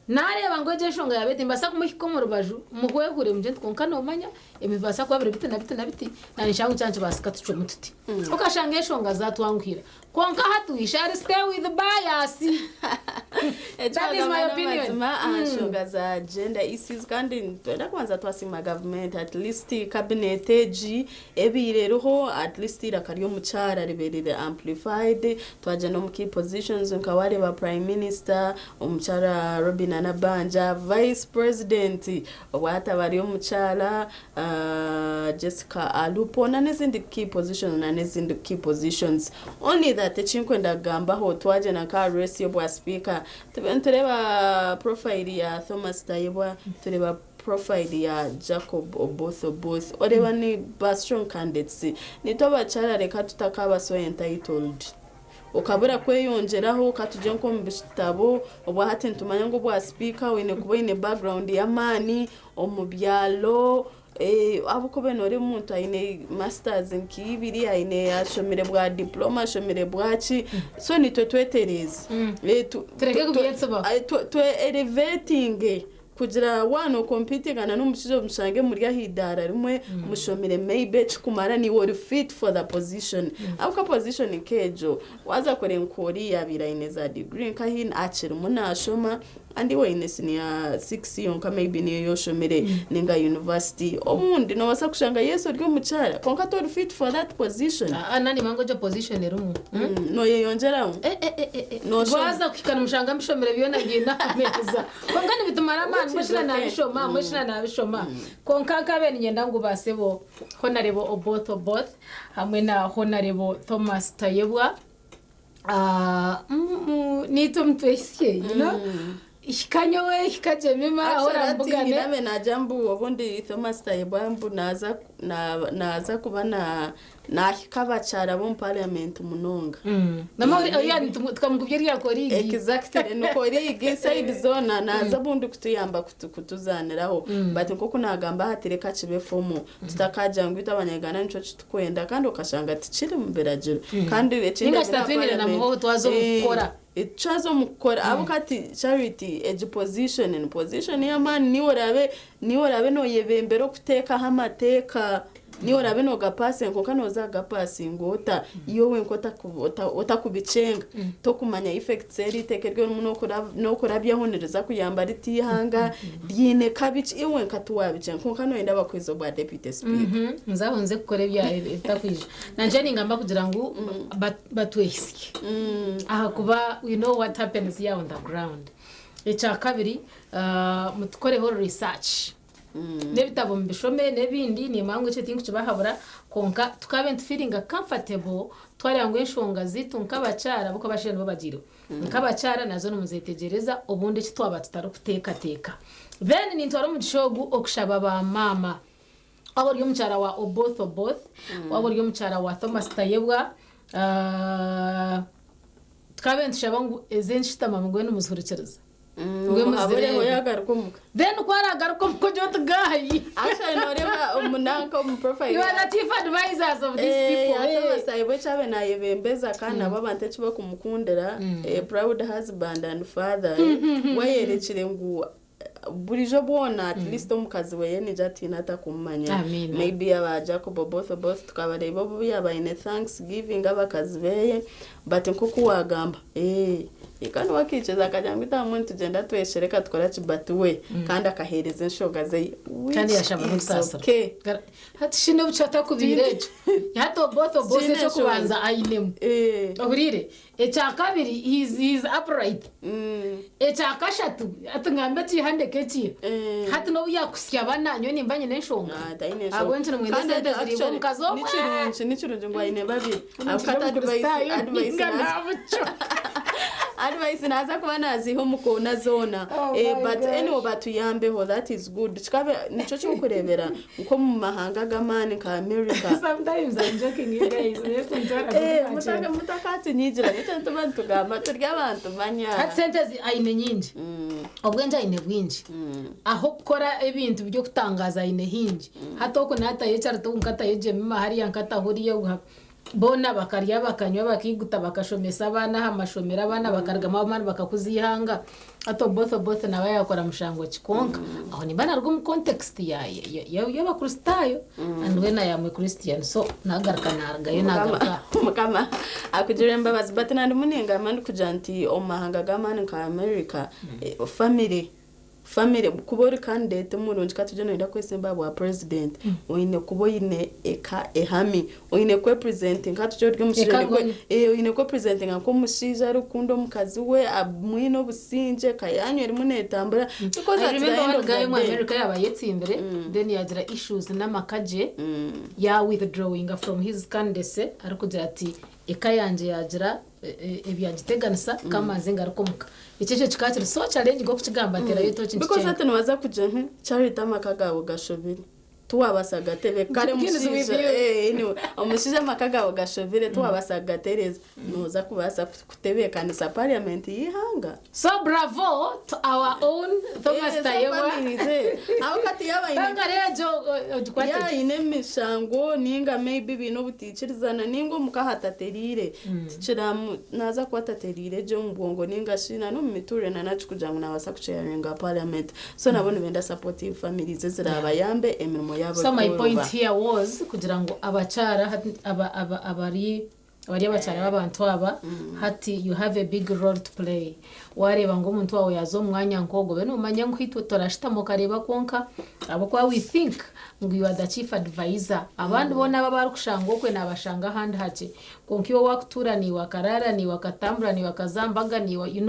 Naareeba ngu egyo enshonga yaaba eti, nimbaasa kumuhika omu rubaju, muhwehwire mugire nti, Kwonka noomanya, ebi nibibaasa kuba biri biti na biti na biti, naanye nshanga ngu kyaba nikibaasika tucwemu tuti. Okashanga enshonga zaatwanguhira. Kwonka hati we shall stay with bias. That is my opinion. Amazima aha nshonga za gender issues kandi nitwenda kubanza twasiima gavumenti at least cabinet egi ebaire eriho at least eiraka ry'omukyara ribaire riri amplified twagyenda omu key positions nka wareeba prime minister Omukyara Robinah Nabbanja, Vice President obwahati ari omukyara Jessica Alupo na n'ezindi key positions na n'ezindi key positions. Only that ekinkwenda kugambaho twagyenda nka aha race y'obwa sipiika tube nitureeba profile ya Thomas Tayebwa tureeba profile ya Jacob Oboth Oboth oreeba ni ba strong candidates. Nitwe abakyara reka tutakaaba so entitled. Okabura kweyongyeraho ka tugye nk'omu bitabo, obwa hati nitumanya ngu obwa sipiika oine kuba oine background y'amaani omu byaro, ahabw'okuba noreeba omuntu aine masters nk'ibiri, aine ashomire bwa diploma, ashomire bwaki, so nitwe twetereeze. Tureke kubyetsibaho. Twe elevatinge Kugira waaba nokompitingana n'omushaija omushange muri aha idaara rimwe mushomire maybe ekikumara niiwe ori fit for the position ahabw'okuba position nk'egyo waaza kureeba nk'oriya abaire aine za degree nkahi akirimu naashoma and iwe oine senior six yonka maybe niyo ei oshomire ninga university obundi noobaasa kushanga yes ori omukyara kwonka tori fit for that position. Naanye ngu egyo position erimu. Nooyeyongyeramu? Nooshoma. Waaza kuhika nimushanga mbishomire byona biine aha meeza. Kwonka nibitumara amaani, Which is mbwenu okay. naabishoma, mbwenu naabishoma. Kwonka nkabaire niinyenda ngu basebo Honarebo Oboth Oboth hamwe na Honarebo Thomas Tayebwa naitwe mutwehitsye, you know. Hika nyowe, hika Jemima, ahu Actually, hati orambugane. Nyinabe naagira mbu obundi Thomas Tayebwa mbu naaza naaza kuba na Naahika abakyara b'omu parliament munonga. Tukamugubya erya koriigi. Exactly, ni koriigi side zoona naaza obundi kutuyamba kutuzaaniraho but nk'oku naagamba hati reka kibe formal tutakagira ngu itwe abanya-Uganda nikyo kitukwenda kandi okashanga tikiri mu biragiro kandi ekindi Ninga kitatwinire na muhoho twaza omu kukora. Twaza omu kukora ahabw'okuba hati Charity egi position ni position y'amaani niiwe oraabe niiwe oraabe nooyebembera okuteekaho amateeka. Niiwe oraabe noogapaasinga kwonka nooza kugapaasinga ota? Iwe wenka otakubikyenga. Tokumanya effects eri eiteeka eri orimu nookurabyaho niriza kuyamba rita eihanga, riine kabi ki? Iwe wenka tiwaabikyenga kwonka nooyenda bakuhe obwa deputy speaker. Nze aho nze kukora ebitakwija. Nangye ningamba kugira ngu batwehisye ahakuba we know what happens here on the ground. Ekyakabiri, mutukoreho research. N'ebitabo mubishome n'ebindi nimanya ngu ekyo tinkukibahabura kwonka tukabe nitufiiringa comfortable twareeba ngu enshonga zaitu nk'abakyara ahabw'okuba abashaija nibo bagiireho nk'abakyara nazo nimuzetegyereza obundi eki twaba tutarikuteekateeka. Then nintwara omugisha ogu okushaba ba maama waaba ori omukyara wa Oboth Oboth, waaba ori omukyara wa Thomas Tayebwa, tukabe nitushaba ngu ezi enshutama mugube nimuzihurikiriza. Mbwenu Omuhabureho muzireebe. yagaruka omuka. Then ku aragaruka omuka ogire oti guy. Actually noreeba omunanka omu profile. You are the chief advisors of these people. Ate Masai eki abe nayebembeza kandi nabo abantu eki bakumukundira, a proud husband and father, we ayerekire ngu Burijo bwona at least omukazi weye nija atiina atakumumanya. Amiina. Maybe aba Jacob Oboth Oboth tukabareeba obu yabaine thanksgiving abakazi beye, but nk'oku wagamba, eh, kandi wakiikiza akagira ngu itahamwe nitugyenda tweshereka tukora ki, but we kandi akaheereza enshonga ze, which Kandi yashaba is n'okusaasira. okay. Hati shi n'obu kyatakubiire ekyo, hati Oboth Oboth Kiine ekyokubanza enshonga. ainemu ohuriire, ekyakabiri he is upright, ekyakashatu ati ngambe ekihandeka ekiha hati n'obu yakusya bana, nyowe nimba nyine enshonga ahabw'enki nimwenda Kandi esente ziriibwa actually, omukazi omwe. Nikirungi ngu aine babiri. Omuntu Akata w'Omukristaayo advice ninga nabuco. Advice naza kuba naziha omukoona zoona. Oh my But gosh. anyway, batuyambeho, that is good. Kikabe nikyo kyokurebera nko mu mahanga g'amaani nka America. Sometimes I'm joking, you guys. Mutakatinyigira, nikyo nituba nitugamba turi abantu manya. Hati sente aine nyingi, obwengye aine bwingi, aho kukora ebintu by'okutangaza aine hingi. Hati oku natayo ekyarito nkatayo Jemima hariya nkatahuriye, boona bakarya, bakanywa, bakiguta, bakashomesa abaana aha mashomero, abaana bakarugamu abaana bakakuza ihanga. Hati Oboth Oboth nawe yakora mushango kikonka aho nimba naruga omu context y'abakristaayo, and when I am a Christian, so nagaruka narugayo nagaruka. Mukama akugira embabazi, but nandi munengamba ndikugira nti omu mahanga g'amaani nka America, family kuba ori candidate murungi, katugye noyenda kwesemba bwa president, oine kuba oine eka ehami, oine kwepresentinga, katugye ori omushaija. Eka Oine kwepresentinga nk'omushaija arikukunda omukazi we, amwine obusingye, kayanyu erimu netambura, because I at the remember end one of the guy mu day- America yaba yetsimbire, then yagira issues n'amaka gye, ya withdrawing from his candidacy, arikugira ati eka yangye yagira ebyagiteganisa kamanze ngaruka omuka. Ekyo kikaba kiri so challenge nk'okukigamba terayo toki. Because ati nibaza kugira Charity, amaka gawe gashobire, tuwabasa gatebe kare. Begins with Mushaija you. Anyway, omushaija amaka gawe gashobire, tuwabasa gatereza, noza kubasa kutebeekanisa parliament y'ihanga. So bravo to our own Thomas Tayebwa. Aho kati yaba Tanga rejo ogikwate. Yaine emishango ninga maybe biine obutiikirizana ninga omuka hatateriire, tikiramu naza kuba atateriire gye omu bwongo ninga shina n'omu miturire nanaki kugira ngu nabaasa kuchairinga parliament. So nabo nibenda supportive families ezirabayambe emirimo yabo So my kworoba. point here was kugira ngu abakyara abari abakyara b'abantu aba, hati you have a big role to play. Wareeba ngu omuntu wawe yaza omu mwanya nk'ogwo, be nomanya ngu itwe torashitama okareba kwonka, ahabwokuba we think ngu you are the chief advisor. Abandi boona aba barikushanga okwe nabashanga ahandi hakye, konka iwe wakutuura niiwe, akarara niiwe, akatambura niiwe, akazambaga niiwe,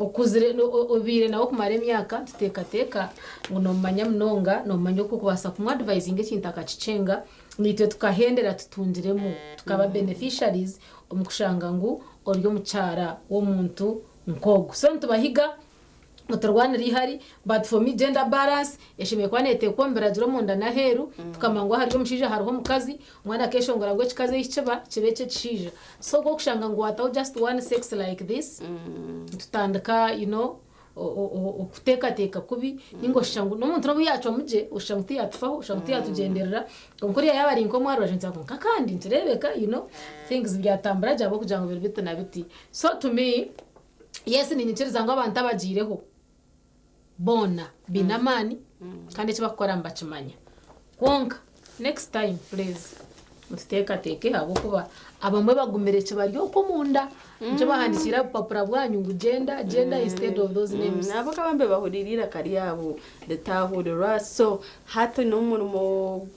okuzire obiire nawe okumara emyaka, tuteekateeka ngu nomumanya munonga, nomumanya oku okubaasa kumwadvisinga ekintu akakicenga. Nitwe tukahendera tutungiremu, tukaba beneficiaries omu kushanga ngu ori omukyara w'omuntu nk'ogu. So nitubahiga muturwanire ihari, but for me, gender balance eshemereire kuba neeteekwa omu biragiro omunda n'aheeru, tukamanya ngu ahari omushaija hariho omukazi, omwana akeshongora ngu ekikazi eki kiba kibe eky'ekishaija. So ogwokushanga ngu wataho just one sex like this, tutandika okuteekateeka kubi, ninga oshusha ngu n'omuntu n'obu yacwamu gye, oshusha ngu tiyatufaho, oshusha ngu tiyatugyenderera. Konka oriya yaaba ari nk'omwarubaju nti nka kandi nkireebeka things byatambura gye ahabw'okugira ngu biri biti na biti. So to me, yes, ninyikiriza ngu abantu abagiireho boona biine amaani kandi eki bakukora nibakimanya, kwonka next time please mututeekateeke, ahabw'okuba abamwe bagumire kibari okwo omunda, nikyo bahandikiire obupapura bwanyu ngu gender, gender instead of those names. Nabo kabambe bahurira iraka ryabo ritahurirwa. So hati n'omurimo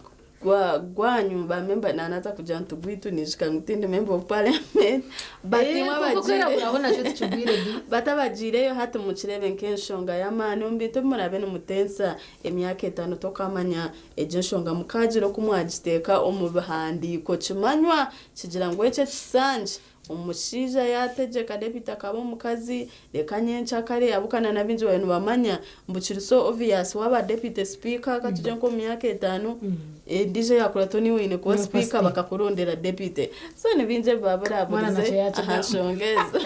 gwanyu bamemba, nanaza kugira nti gwitu nishika ngu tindi member of parliament, but imwe Kuko kwiraburaho nakyo tukigwire bi. Batabagiireyo, hati mukirebe nk'enshonga y'amaani omu bintu murabe nimutensa emyaka 5, tokamanya egyo nshonga mukagira oku mwagiteeka omu bihandiiko, kimanywa kigira ngu ekyo ekisanje omushaija yategyeka, deputy akaba omukazi, reka nyenkyakare abukana na bingi bawe nibamanya mbu kiri so obvious waba deputy speaker, katugye nk'omu myaka 5 endiijo yakurato niwe oine kuba Niwe kuba speaker, speaker. Bakakurondera deputy. So ni bingi ebi Mwana baburaaburize nakyo yakigamba. aha nshonga ezo.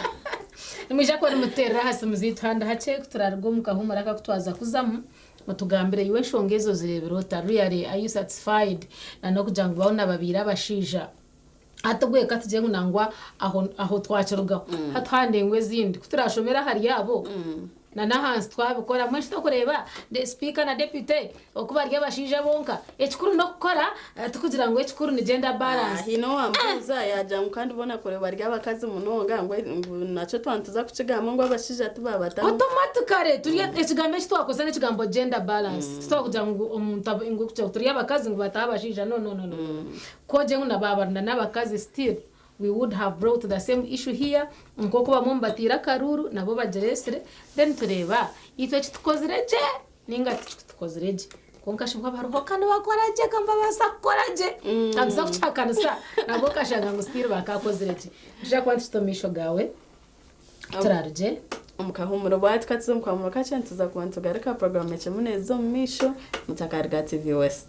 Nimwija kuba nimuteerera aha simu zaitu handi hakye kuturarga omu kahumura akakutwaza kuzamu, mutugambire iwe enshonga ezo zireebera ota. Really, are you satisfied na n'okugira ngu boona babiire abashaija? Hati gweka tugye ngu nangwa aho, aho twakirugaho, hati handengwa ezindi kuturashomera ahari abo. Na n'ahansi twabikora mbwenu shi torikureeba sipiika na deputy oku bari abashaija bonka? Ekikuru n'okukora tikugira ngu ekikuru ni gender balance. Haine owambuuza yaagira ngu kandi boona kuri bari abakazi munonga ngu ngu nakyo twaba nituza kukigamba ngu abashaija tibabatamu. Automatically turi ekigambo eki twakozesa n'ekigambo gender balance. Titwakugira ngu omuntu ngu kugira ngu turi abakazi ngu bataho abashaija no no no no. Ku ogire ngu na baaba na n'abakazi still we would have brought the same issue here nk'oku bamwe mubatiire akaruuru nabo bagireetsire then tureeba itwe ekitukozire gye ninga tikitukozire gye. Kwonka shi bwo abariho ka nibakora gye ka nibabaasa kukora gye. Ka nituza kukihakanisa nabwo okashanga ngu still bakaakozire gye. Nituza kuba nitukita omu maisho gaawe turarugye. Omu kahuumuro bwati ka tuze omu kahuumuro kakye nituza kuba nitugaruka puroguraamu ekyemu neeza omu maisho mutakaruga TV West.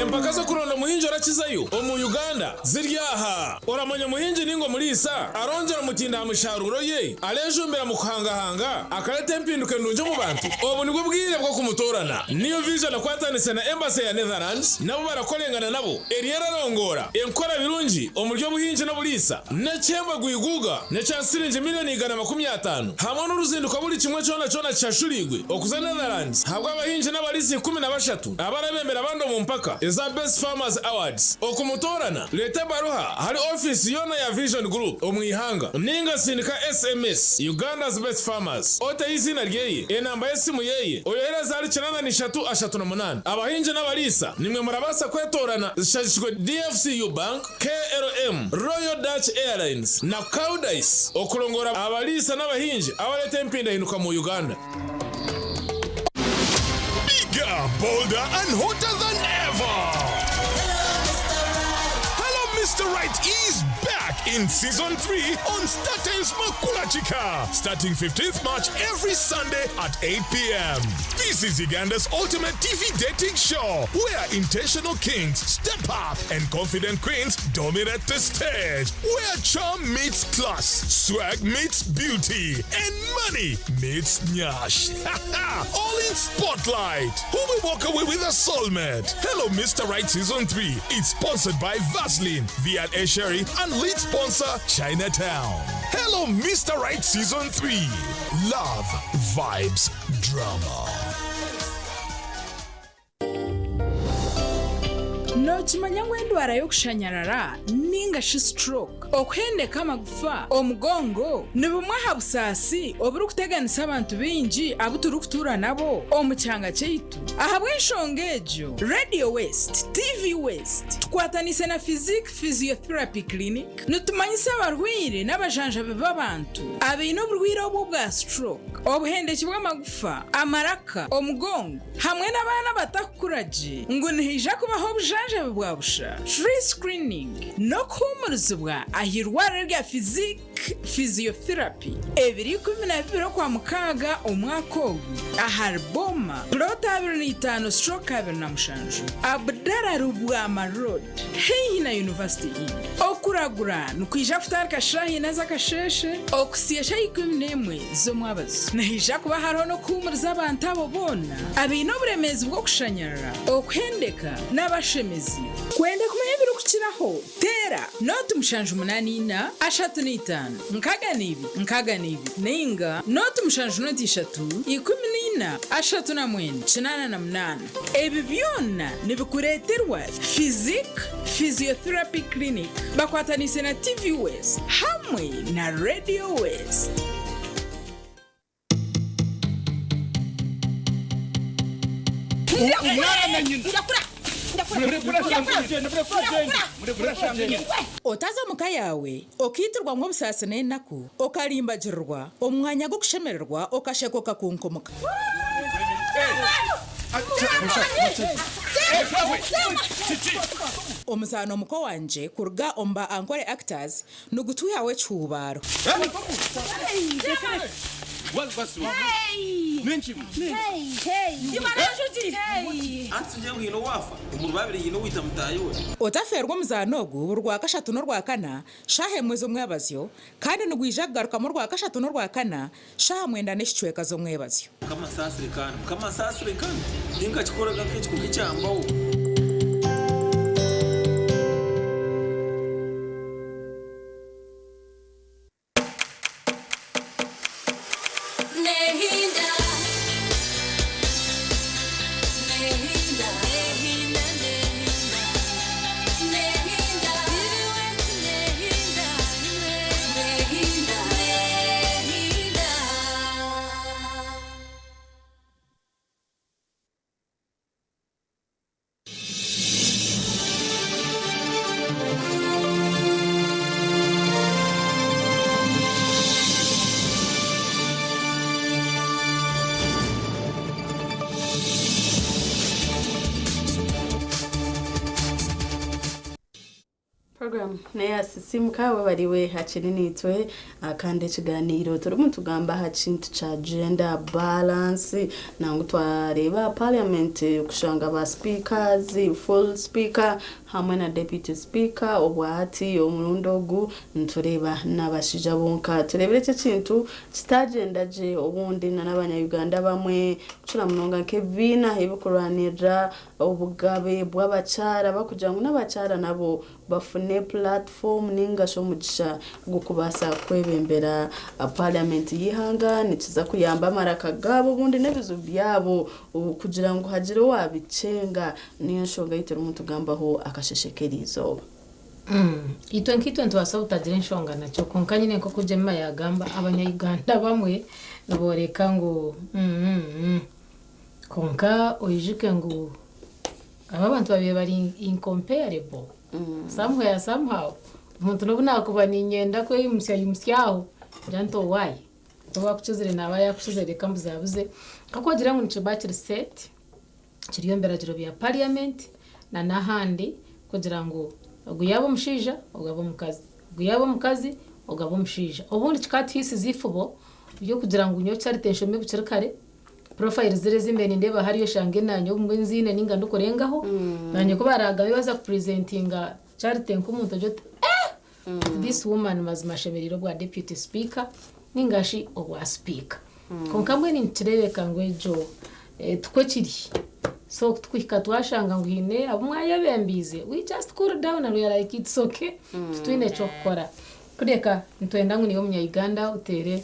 Empaka z'okuronda omuhingi orakizayo omu Uganda ziri aha. Oramanya omuhingi ninga omuriisa arongyera omutindo aha misharuuro ye, arejumbira mu kuhangahanga, akareta empinduka endungi omu bantu? Obu nibwo bwire bw'okumutoorana. New Vision ekwatanise na Embassy ya Netherlands nabo barakorengana nabo eriyo erarongoora enkora birungi omuri obuhingi n'oburiisa n'ekihembo gwiguuga n'ekya siringi miriyoni 150 hamwe n'oruzinduko buri kimwe kyona kyona kishashuriirwe okuza Netherlands ahabw'abahingi n'abariisa 13 abarabembera abandi omu mpaka eza Best Farmers Awards. Okumutoorana, reeta ebaruha ahari ofiisi yoona ya Vision Group omu ihanga ninga sindika SMS Uganda's Best Farmers oteho eiziina ryeye, enamba y'esimu yeye, oyohereze ahari 83 38. Abahingi n'abariisa nimwe murabaasa kwetoorana zishagikirwe DFCU Bank, KLM, Royal Dutch Airlines na Koudijs okurongoora abariisa n'abahingi abareeta empindahinduka mu Uganda. Bigger, bolder and hotter than ever! Hello Mr. Right is back in season 3 on StarTimes Makulachika, starting 15th March every Sunday at 8 p.m. This is Uganda's ultimate TV dating show where intentional kings step up and confident queens dominate the stage, where charm meets class, swag meets beauty, and money meets nyash. All in spotlight. Who will walk away with a soulmate? Hello, Mr. Right Season 3 is sponsored by Vaseline, V&A Sherry, and lead sponsor Chinatown. Hello, Mr. Right Season 3. Love, vibes, drama. Nookimanya ngu endwara y'okushanyarara nainga shi stroke, okuhendeka amagufa, omugongo, ni bumwe aha busaasi oburikuteganisa abantu baingi abu turikutuura nabo omu kyanga kyaitu? Ahabw'enshonga egyo, Radio West, TV West, tukwataniise na Physique Physiotherapy Clinic, nitumanyisa abarwaire n'abajanjabi b'abantu abaine oburwaire obu obwa stroke, obuhendeki bw'amagufa, amaraka, omugongo hamwe n'abaana abatakukura gye ngu nihaija kubaho obujanjabi bwa busha, free screening, n'okuhuumurizibwa aha irwariro rya Physique Physiotherapy ebiro 12 Okwamukaaga omwaka ogu ahari Boma, Plot 25/27, Abdallah Lubwama Road. Haihi na University Inn. Okuragura nikwija kutandika shaaha ina z'akasheeshe okuhitsya shaaha 11 z'omwabazyo. Nihaija kuba hariho n'okuhuumuriza abantu abo boona abaine oburemeezi bw'okushanyarara, okuhendeka n'abashemezi. Kwenda kumanya ebirikukiraho, teera nooti 784 35 62 62 nainga nooti 7 0 14 39 88. Ebi byona nibikureeterwa Physique Physiotherapy Clinic bakwataniise na TV West hamwe na Radio West. Otaza omu ka yaawe okaitirwa ngu obusaasi n'enaku, okarimbagirirwa omu mwanya gw'okushemererwa okasheka okakunkumka. Omuzaano Muko Wangye kuruga omu ba Ankole Actors nigutwihaho ekihuubaaro. Otafeerwa omuzaano ogu buri Rwakashatu n'Orwakana shaaha emwe z'omwebazyo kandi nigwija kugarukamu Orwakashatu n'Orwakana Shaaha mwenda n'ekicweka z'omwebazyo. Mukama nsaasire kandi Mukama nsaasire kandi tinkakikoraga nk'ekiko k'ekyambaho. Program neya Sisimuka webariwe hakiri nitwe kandi ekiganiiro turimu nitugamba aha kintu kya gender balance nangwa twareeba parliament kushanga ba speakers, full speaker hamwe na deputy speaker obwahati omurundi ogu nitureeba nabashaija bonka tureebire eki ekintu kitagyenda gye obundi na nabanya Uganda abamwe kukira munonga nk'ebibiina ebikurwanirira Obugabe bw'abakyara bakugira ngu n'abakyara nabo bafune platform ningashi omugisha gw'okubaasa kwebembera parliament y'eihanga nikiza kuyamba amaraka gaabo obundi n'ebizibu byabo kugira ngu hagire owabikyenga niyo nshonga ei turimu nitugambaho akasheshe k'eriizooba. Itwe nkaitwe nitubaasa obutagira enshonga nakyo kwonka nyine nk'oku Jemima yaagamba abanya-Uganda abamwe nibooreka ngu Kwonka oijuke ngu aba abantu babaire bari incomparable somewhere somehow. Omuntu n'obu naakuba niinyenda kweyimutsya yimutsya aho, ngira nti owaaye owaakukizire naaba yaakukizire reka mbuzabuze. Nk'oku ogira ngu nikiba kiri set, kiri omu biragiro bya parliament na n'ahandi kugira ngu ogu yaaba omushaija ogu abe omukazi, ogu yaaba omukazi ogu abe omushaija. Obundi kikaatuhiisize eifubo ry'okugira ngu nyowe Charity nshome bukiri kare, Profile ziri ezi mbaire nindeeba hariya oshange nanye obumwe nziine ninga ndikurengaho nanye ku baragabe baza kupresentinga Charity nk'omuntu ogire oti eh this woman mazima ashemereire obwa deputy speaker ningashi obwa speaker kwonka mbwenu nikireebeka ngu egyo tikwo kiri so kutukuhika twashanga ngu haine abu mwayebembiize we just cool down and we are like it's okay titwine ky'okukora kureka nitwenda ngu niiwe omunya Uganda oteere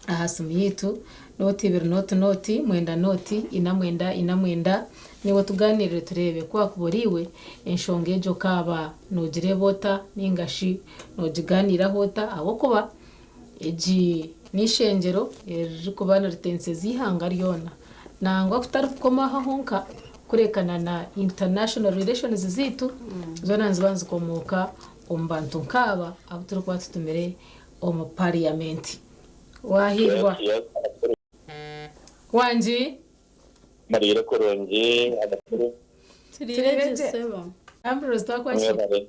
aha simu yaitu, nooti ibiri nooti nooti, mwenda nooti, ina mwenda ina mwenda, naiwe tugaaniirire tureebe ku waakuba ori iwe, enshonga egyo okaaba noogireeba ota nainga shi noogigaaniiraho ota ahabw'okuba egi n'eishengyero eririkuba niritentseza eihanga ryona. Nangwa kutari kukoma aha honka kureka na na international relations zaitu zoona niziba nizikomooka omu bantu nk'aba abu turikuba tutumire omu parliament. Wahiirwa. Wangi. Muriire kurungi abakuru. Turiire gye sebo. Ambrose twakwakira. Mwebare.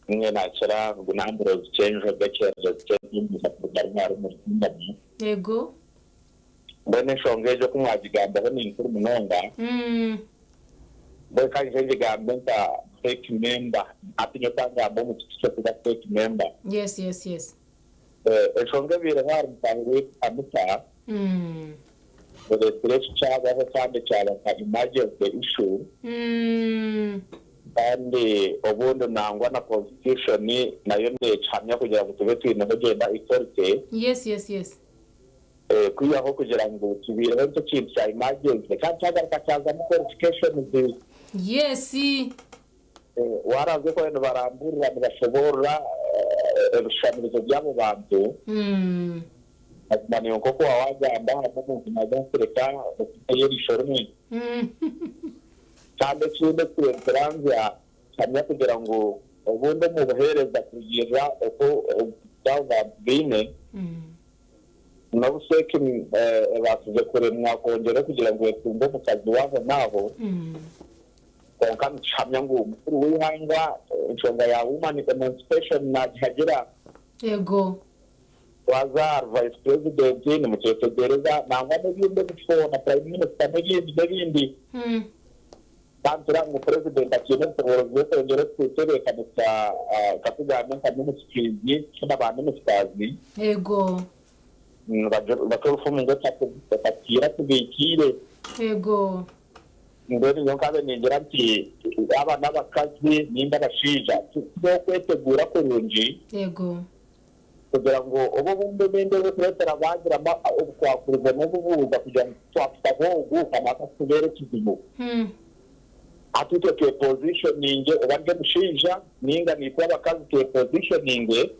Nimwe nakira ngu ni Ambrose Kyenjoga Kyenjozi Kyenjumbiza kuruga Rwaro omuri Kingdom. Yego. Mbwenu enshonga egyo ku mwagigambaho ni nkuru munonga. Mbwenu ka nyije ngigambe nka fake member. Hati nyowe ka ngambe omu kiti ky'okuba fake member. Yes yes yes. Enshonga ebaireho ahari mutaahi waitu Anita ereetsire eki kyabaho kandi kyaba nka emergency issue kandi obundi nangwa na constitution nayo nekihamya kugira ngu tube twineho gender equality. Yes yes yes. Kwihaho kugira ngu kibaireho nk'ekintu kya emergency kandi kyagaruka kyazamu qualifications. Yes. Waaranzya oku nibarambuurira nibashoboorora ebishushanirizo by'abo bantu, mazima naiwe nk'oku waaba waagamba harimu omuntu naaza kureka okutayo eriisho rimwe. Kandi ekindi eki nkiranzya kihamya kugira ngu obundi omu buheereza kurugiirira oku abo bantu baine, N'obu CEC ebaasize kuremwa kwongyera kugira ngu etunge omukazi w'aho n'aho, kwonka nikihamya ngu mukuru w'eihanga enshonga ya Woman Emancipation naagihagira. Yego. Waaza ahari Vice President nimukyetegyereza nangwa n'ebindi ebifo na Prime Minister n'ebindi n'ebindi. Kandi tureba ngu Purezidenti akiine obushoboorozi bw'okwongyera okutebeekanisa katugambe nka ministries na ba ministers. Yego. Nibacwa orufumu ngu etatiira tubiikiire. Yego. Mbwenu nyowe nkabe ningira nti yaaba n'abakazi ninga abashaija tubeho okweteguura kurungi. Yego. Kugira ngu obu obundi ebindi ebirikureetera baagiramu obukwakurizo n'obubuuza kugira ngu twakutaho ogu kanaaka kutubeera ekizibu. Hati itwe twepoziishoninge oba ndi omushaija nainga naitwe abakazi twepoziishoninge,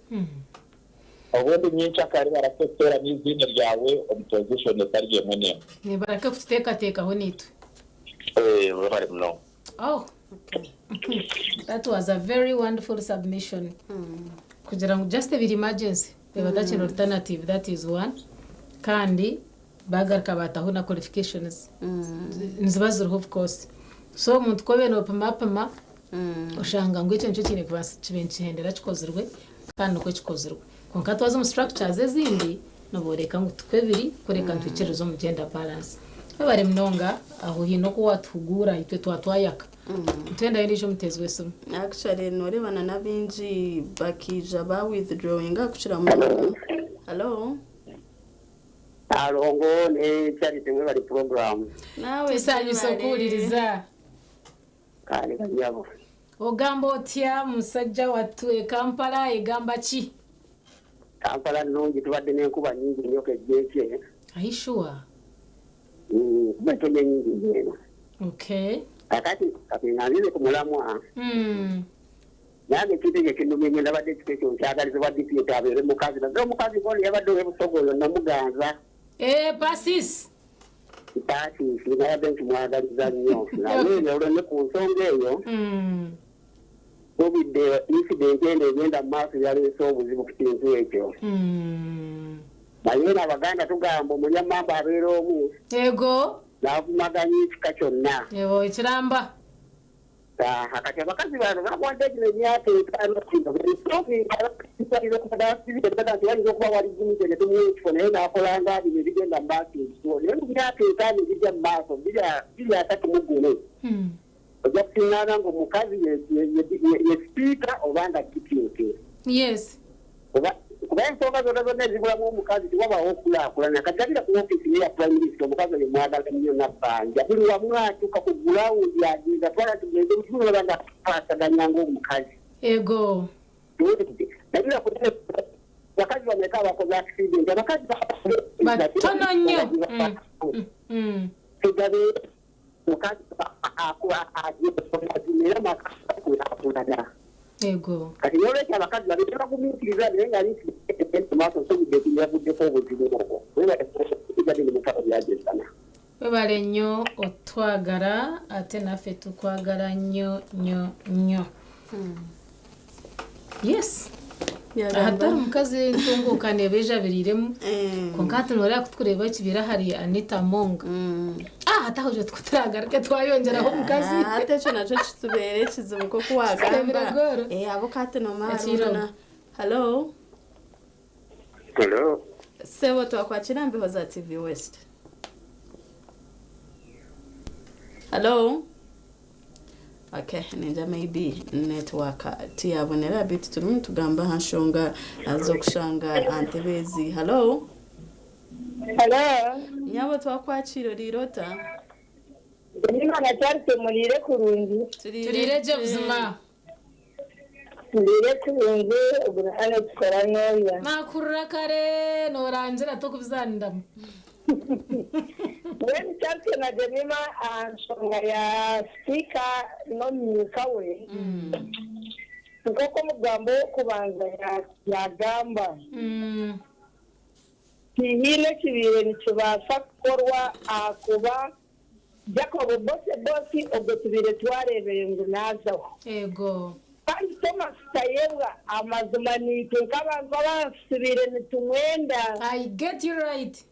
obundi nyenkyakare barake kuteeramu eiziina ryawe omu pozishoni etari emwe n'emwe. Nibareke kututeekateekaho naitwe. Webare munonga. Oh, that was a very wonderful submission. Kugira ngu just ebiri emergency, reeba takiri alternative, that is one. Kandi bagaruka bataho na qualifications. Niziba ziriho of course. So omuntu ku obeire nopimapima, oshanga ngu ekyo nikyo kiine kuba kibe nikihendera kikozirwe kandi nikwo kikozirwe. Kwonka twaza omu structures ezindi, Nibooreka ngu tikwo biri, kureka nitwikiririza omu gender balance. Webare munonga, aho haine oku watuhuguura itwe twatwayaka. Nitwendayo ondiijo omuteezi w'esimu. Actually noreeba na nabaingi bakaija ba withdrawinga kukira munonga. Hello. Nalongo ne Charity mwebare program. Nawe Tusanyuse gyebare. okuhuririza. Kale banyabo. Ogamba otya musajja wattu e Kampala egamba ki? Kampala nnungi tubadde n'enkuba nnyingi nnyo kejjeekye. Are you sure? Enkuba etonye nnyingi nnyo eno. Okay. Kakati kati nga nzize ku mulamwa. Nange ekintu ekyo kinnumye nnyo nabadde ekifo ekyo nkyagaliza obwa deputy abeere mukazi naye omukazi gwona eyabadde ow'e Busoga oyo namuganza. Eh, Persis. Persis nabadde nkimwagaliza nnyo naye olwo ne ku nsonga eyo. Tubidde incident eno egenda mu maaso yaleese obuzibu ku kintu ekyo. Naye eno Abaganda tugamba omulyamamba abeera omu. Yego. N'avumaganya ekika kyonna. Yego ekiramba. Aha, kati abakazi bano bakwata gino emyaka etaano kino nti wayinza okuba wali gumite ne tumuwa ekifo naye n'akola nga bino ebigenda mu maaso ebituwo naye mu myaka etaano egijja mu maaso 2031 Ojja kusingaana nga omukazi ye, ye, ye, ye, ye sipiika oba nga deputy. Yes. Kuba, kuba ensonga zonna zonna ezibulamu omukazi tiwabaawo okukulaakulana. Kati labira ku ofiisi ye ya Prime Minister, omukazi oyo mwagala nnyo Nabbanja. Buli wamu atuuka ku gulawundi agenda twala tugende buli kimu olaba nga akwasaganya ng'omukazi. Ego. Labira ku bakazi bameka abakoze accident, abakazi Batono nnyo. Tugabe Mukazi era amaka gakulaakulana. Yego. Kati n'olwekyo abakazi babeere bagumiikiriza naye nga mu maaso nsobodde yaguddeko obuzibu obwo. Webale kusigade ne mukama byagezana. Webale nnyo otwagala ate naffe tukwagala nnyo nnyo nnyo. Yes. Ahatari omukazi entunguuka neeba ejabiriiremu kwonka hati nooreeba ku turikureeba ekibaire ahari Anita Among ah hati aho tukuragaruke twayongyeraho omukazi. Hati ekyo nakyo kitubeere ekizibu nk'oku waagamba ahabw'okuba hati noomanya hariho na Hallo. Hello. Sebo twakwakira mbeho za TV West. Hallo. Okay, ningira maybe network tiyabonera beitu turimu nitugamba aha nshonga z'okushanga aha ntebe ezi. Hallo. Hello. Nyabo twakwakira oriire ota? Jemima na Charity muriire kurungi. Turiire gye buzima. Turiire kurungi ogu Ruhanga tukora noya. Nakurira kare norangira tokubizaniramu. Mbwenu Charity na Jemima aha nshonga ya sipiika n'omumyuka we, nk'oku omugambo w'okubanza yagamba, tihaine ekibaire nikibaasa kukorwa ahakuba Jacob Bosebosi ogwo tubaire twareebire ngu naazaho. Eego. Kandi Thomas Tayebwa amazima niitwe nk'abantu abasibiire nitumwenda. I get you right.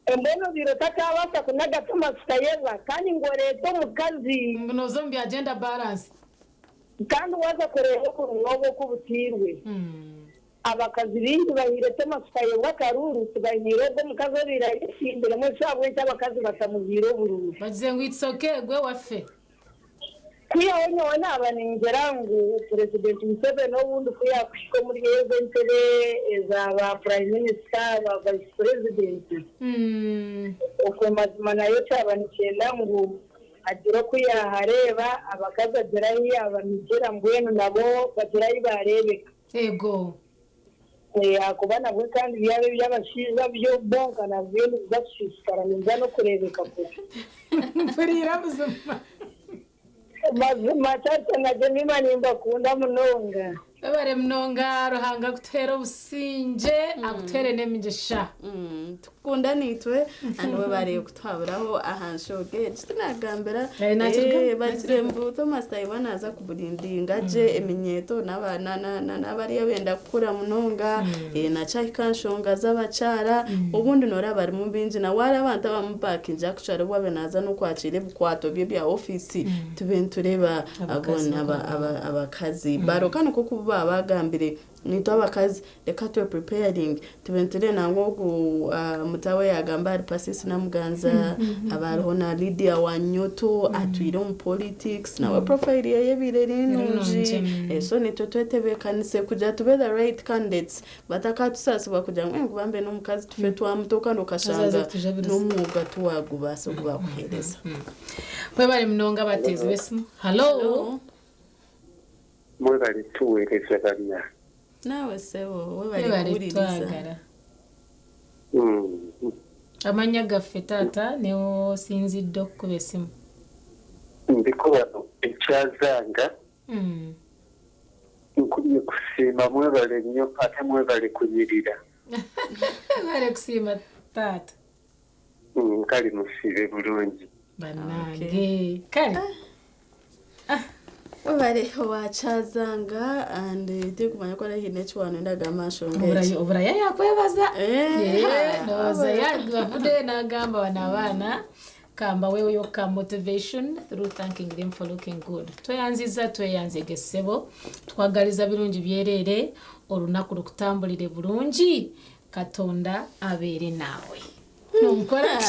Embwenu obiire otakaabaasa kunaga Thomas Tayebwa kandi ngu oreete omukazi. Ngu nooza omu bya gender balance. Kandi waaza kureeba obururu obu oku butairwe, abakazi baingi bahaire Thomas Tayebwa akaruuru tibahaire ogwo omukazi obaire ayesimbiremu eki ahabw'enki abakazi batamuhaire oburuuru. Bagize ngu it's okay gwe waffe. Kwihaho nyowe naaba ningira ngu Purezidenti Museveni obundi ku yaakuhika omuri ezo entebe eza ba Prime Minister, ba Vice President, okwo mazima nayo kyaba nikyenda ngu agire oku yaahareeba abakazi agire ahu yaabamigira mbwenu nabo bagire ahu baareebeka. Eego. Ahakuba nabwe kandi byaba eby'abashaija byo bonka nabyo nibiza kusiisikara nibiza n'okureebeka kubi. Mpuriira buzima. Mazima Chacha na Jemima nimbakunda munonga. Webare munonga Ruhanga akutuhere obusingye akutuhere n'emigisha. Tukukunda naitwe and webare kutuhaburaho aha nshonga egi tinagambira Eh, nakirwe- bagire ngu Thomas Tayebwa naza kuburindinga gye eminyeto n'abariya benda kukura munonga nakyahika aha nshonga z'abakyara obundi noraba harimu bingi nawe hariho abantu abamubakinze actually obu abe naza n'okwakira ebikwato bye bya ofiisi tube nitureeba Abakazi aboona abakazi baroka nikwo kuba bagambire nitwe abakazi reka twe preparing tube nitureeba nangwa ogu mutawe yagamba ahari Pasisi Namuganza aba hariho na Lydia Wanyoto atwire omu politics nawe profile ye ebaire eri nungi. Nungi. So nitwe twetebeekanise kugira tube the right candidates batakatusaasibwa kugira ngu ngu bambe n'omukazi tufe twamutoka Azaze okashanga kutujabiriza. n'omwuga tuwagubaasa ogu bakuheereza. Mwebare munonga abateezi b'esimu. Hello. Mwebale tuweereza bana. Naawe sebo webale Webare kuwuliriza. kutwagara. Amanya gaffe taata neosinzidde okukuba esimu. Ndikuba ekyazanga nkumye kusiima mwebale nnyo ate mwebale kunyirira. Webare kusiima taata. Kale musiibe bulungi. Bannange. Kale. Webale wakyazanga and tikumanya ko hariho ekiwano ndagamba nshonga egi. Oburaya yakwebaza. Eh, Ndowooza yavuddeyo n'agamba bano abaana kamba weeyo ka motivation through thanking them for looking good. Tweyanziza tweyanzege ssebo twagaliza birungi byereere olunaku lukutambulire bulungi Katonda abeere naawe. Nonkora ki?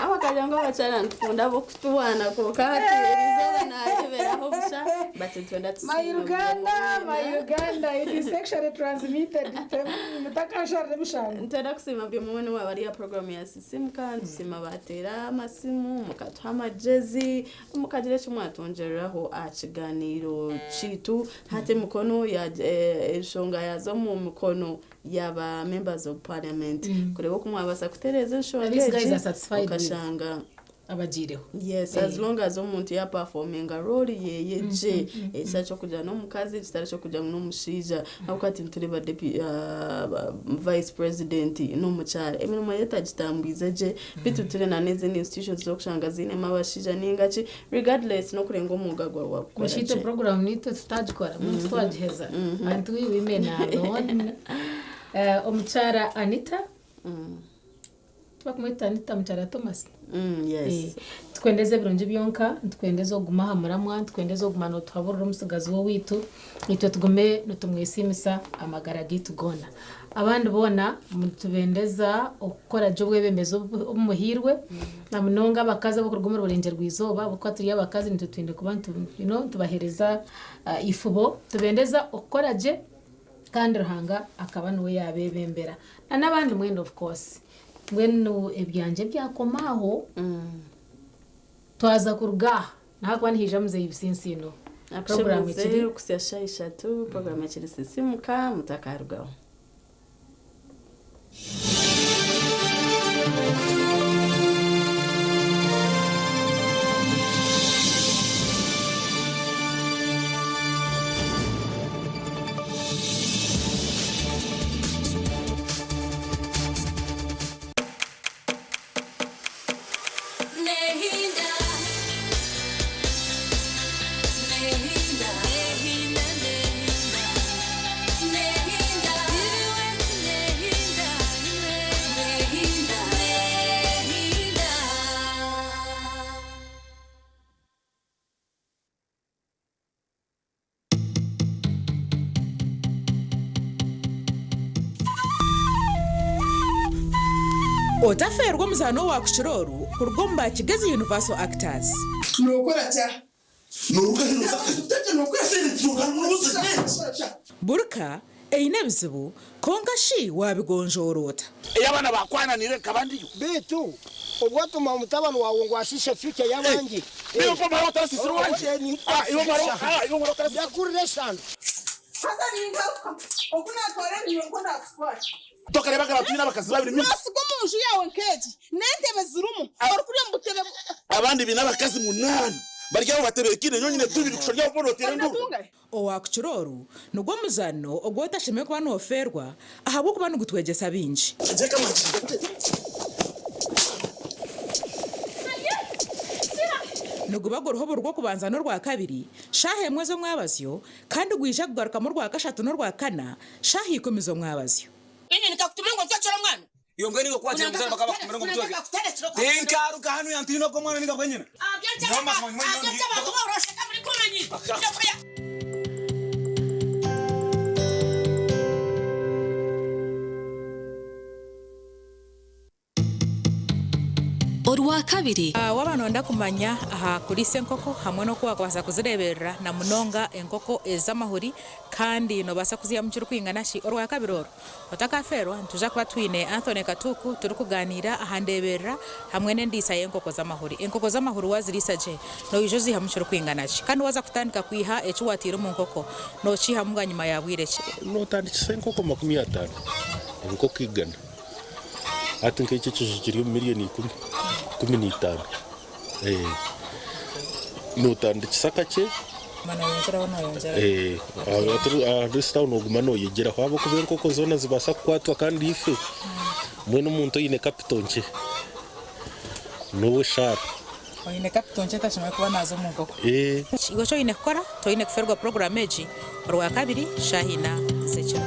Abakazi ngu abakyara nitukunda abokutuwaana kwonka hati erizooba nareberaho busha but nitwenda My Uganda, my Uganda, it is sexually transmitted. Mutakasharire mushango. Nitwenda kusiima buri omwe waaba ari aha program ya Sisimuka nitusiima bateera amasimu mukatuha amagyezi mukagira eki mwatongyereraho aha kigaaniiro kiitu hati emikono enshonga yaaza omu mikono yaba members of parliament kureeba oku mwabaasa kutereeza enshonga These guys egi are satisfied with okashanga abagiireho. Yes, as long as omuntu yaperforminga role yeye gye ekitari kyokugira n'omukazi kitari kyokugira ngu n'omushaija ahabw'okuba hati nitureeba vice president n'omukyara emirimo ye tagitambwize gye bitu ture na n'ezindi institutions z'okushanga ziinemu abashaija ninga ki regardless n'okurenga omwuga gwawe wagukora Mushite gye. program nitwe tutagikora mm twagiheza and we women are the one. Omukyara Anita tubakumweta Anita mukyara Thomas. Yes. Tukwendeze ebirungi byonka nitukwendeza oguma aha muramwa nitukwendeza oguma notuhaburira omusigazi w'owaitu itwe tugume nitumwesimisa amagara gaitu goona abandi boona nitubendeza okukora gye obwebembezi obumuhiirwe na munonga abakazi abakuruga omu rurenge rw'izooba ahabw'okuba turi abakazi nitwe twine kuba nitubaheereza ifubo tubendeza okukora gye kandi Ruhanga akaba niwe yaabebembera na n'abandi mwena of course mbwenu ebyangye byakoma aho twaza kuruga aha nahakuba nihaija muzeeyi Bisinsiino program Akushemeze ekiri kusya shaaha ishatu program ekiri Sisimuka mutakarugaho. Nehinda, Nehinda, Nehinda. Otafeerwa omuzaano owaakukira oru kuruga omu ba Kigezi Universal Actors. Nookora kya? Burka eine ebizibu, kwonka shi waabigonjoora ota? Ei abaana baakwananiire nkaba ndiyo. Beitu obwo otuma mutabani waawe ngu ashiishe future y'abandi. Ndakurira eshano. Haza ningaruka oku naatwara ebinywa nikwo naakutwara. Tokareebaga abantu baine abakazi babiri mingi. Noosiga omu nju yaawe nk'egi n'entebe zirimu, orikurya omu butebe. Abandi baine abakazi munaana bari aho batebeekaine, nyowe nyine tubiri kusha ori aho boona oteera enduuru. Owaakukira oru nigwo muzaano ogu otashemereire kuba noofeerwa ahabw'okuba nigutwegyesa bingi. Niguba guriho buri Rwokubanza n'Orwakabiri, shaaha emwe z'omwabazyo, kandi gwija kugarukamu Orwakashatu n'Orwakana, shaaha ikumi z'omwabazyo. Inye nikakutuma ngu ontwekyere omwana. Iwe mbwenu iwe ku wagira ngu bakaba bakutumire ngu omutweke. Tinkaruga hanu yantiina ogwo mwana ninga bwenyina. Nyowe mazima nyowe nyowe ndi. Orwakabiri. Waaba nooyenda kumanya aha kuriisa enkoko hamwe n'oku waakubaasa kuzireeberera na munonga enkoko ez'amahuri kandi noobaasa kuziihamu kirikwingana ki, Orwakabiri oru otakafeerwa nitwija kuba twine Anthony Katuuku turikugaaniira aha ndeeberera hamwe n'endiisa y'enkoko z'amahuri. Enkoko z'amahuri waaziriisa gye noija oziihamu kirikwingana ki? Kandi waaza kutandika kwiha eki waataire omu nkoko nookiihamu bwanyima ya bwire ki? Nootandikisa enkoko 50, enkoko 100. Hati nk'ekyo ekiju kiri omu miriyoni ikumi, 15. Nootandikisa kakye, at least aho nooguma nooyegyeraho ahabw'okuba enkoko zoona zibaasa kukwatwa kandi ife mbwenu omuntu oine kapito nkye n'owe eshaara. Oine kapito nkye tashemereire kuba naaza omu nkoko. Iwe eki oine kukora, toine kufeerwa puroguraamu egi Orwakabiri shaaha ina z'ekiro.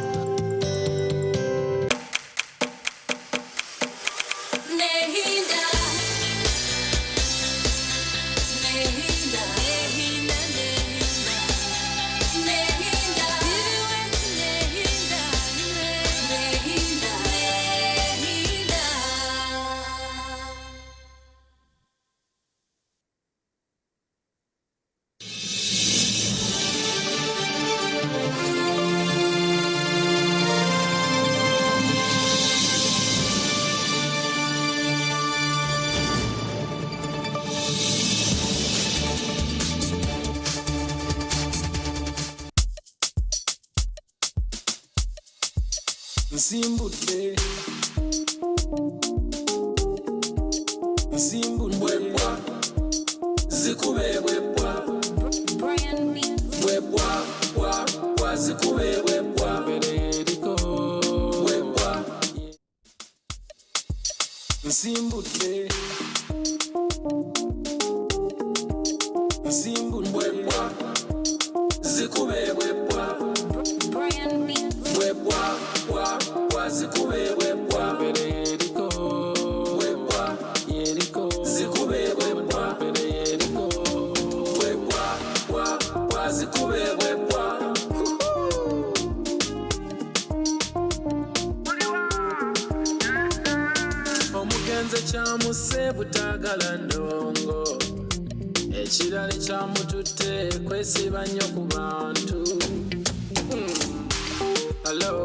Nsimbudde Nsimbudde Bwebwa Zikube bwebwa Bwebwa bwa bwa zikube bwebwa Mbere yeriko Bwebwa Nsimbudde Nsimbudde Bwebwa Zikube bwebwa Bwebwa bwa bwa zikube bwebwa Mbere yeriko Bwebwa yeriko Zikube bwebwa Mbere yeriko Bwebwa bwa bwa zikube bwebwa Omugenzi ekyamusse butaagala ndongo ekirala ekyamututte kwesiba nnyo ku bantu. Hello.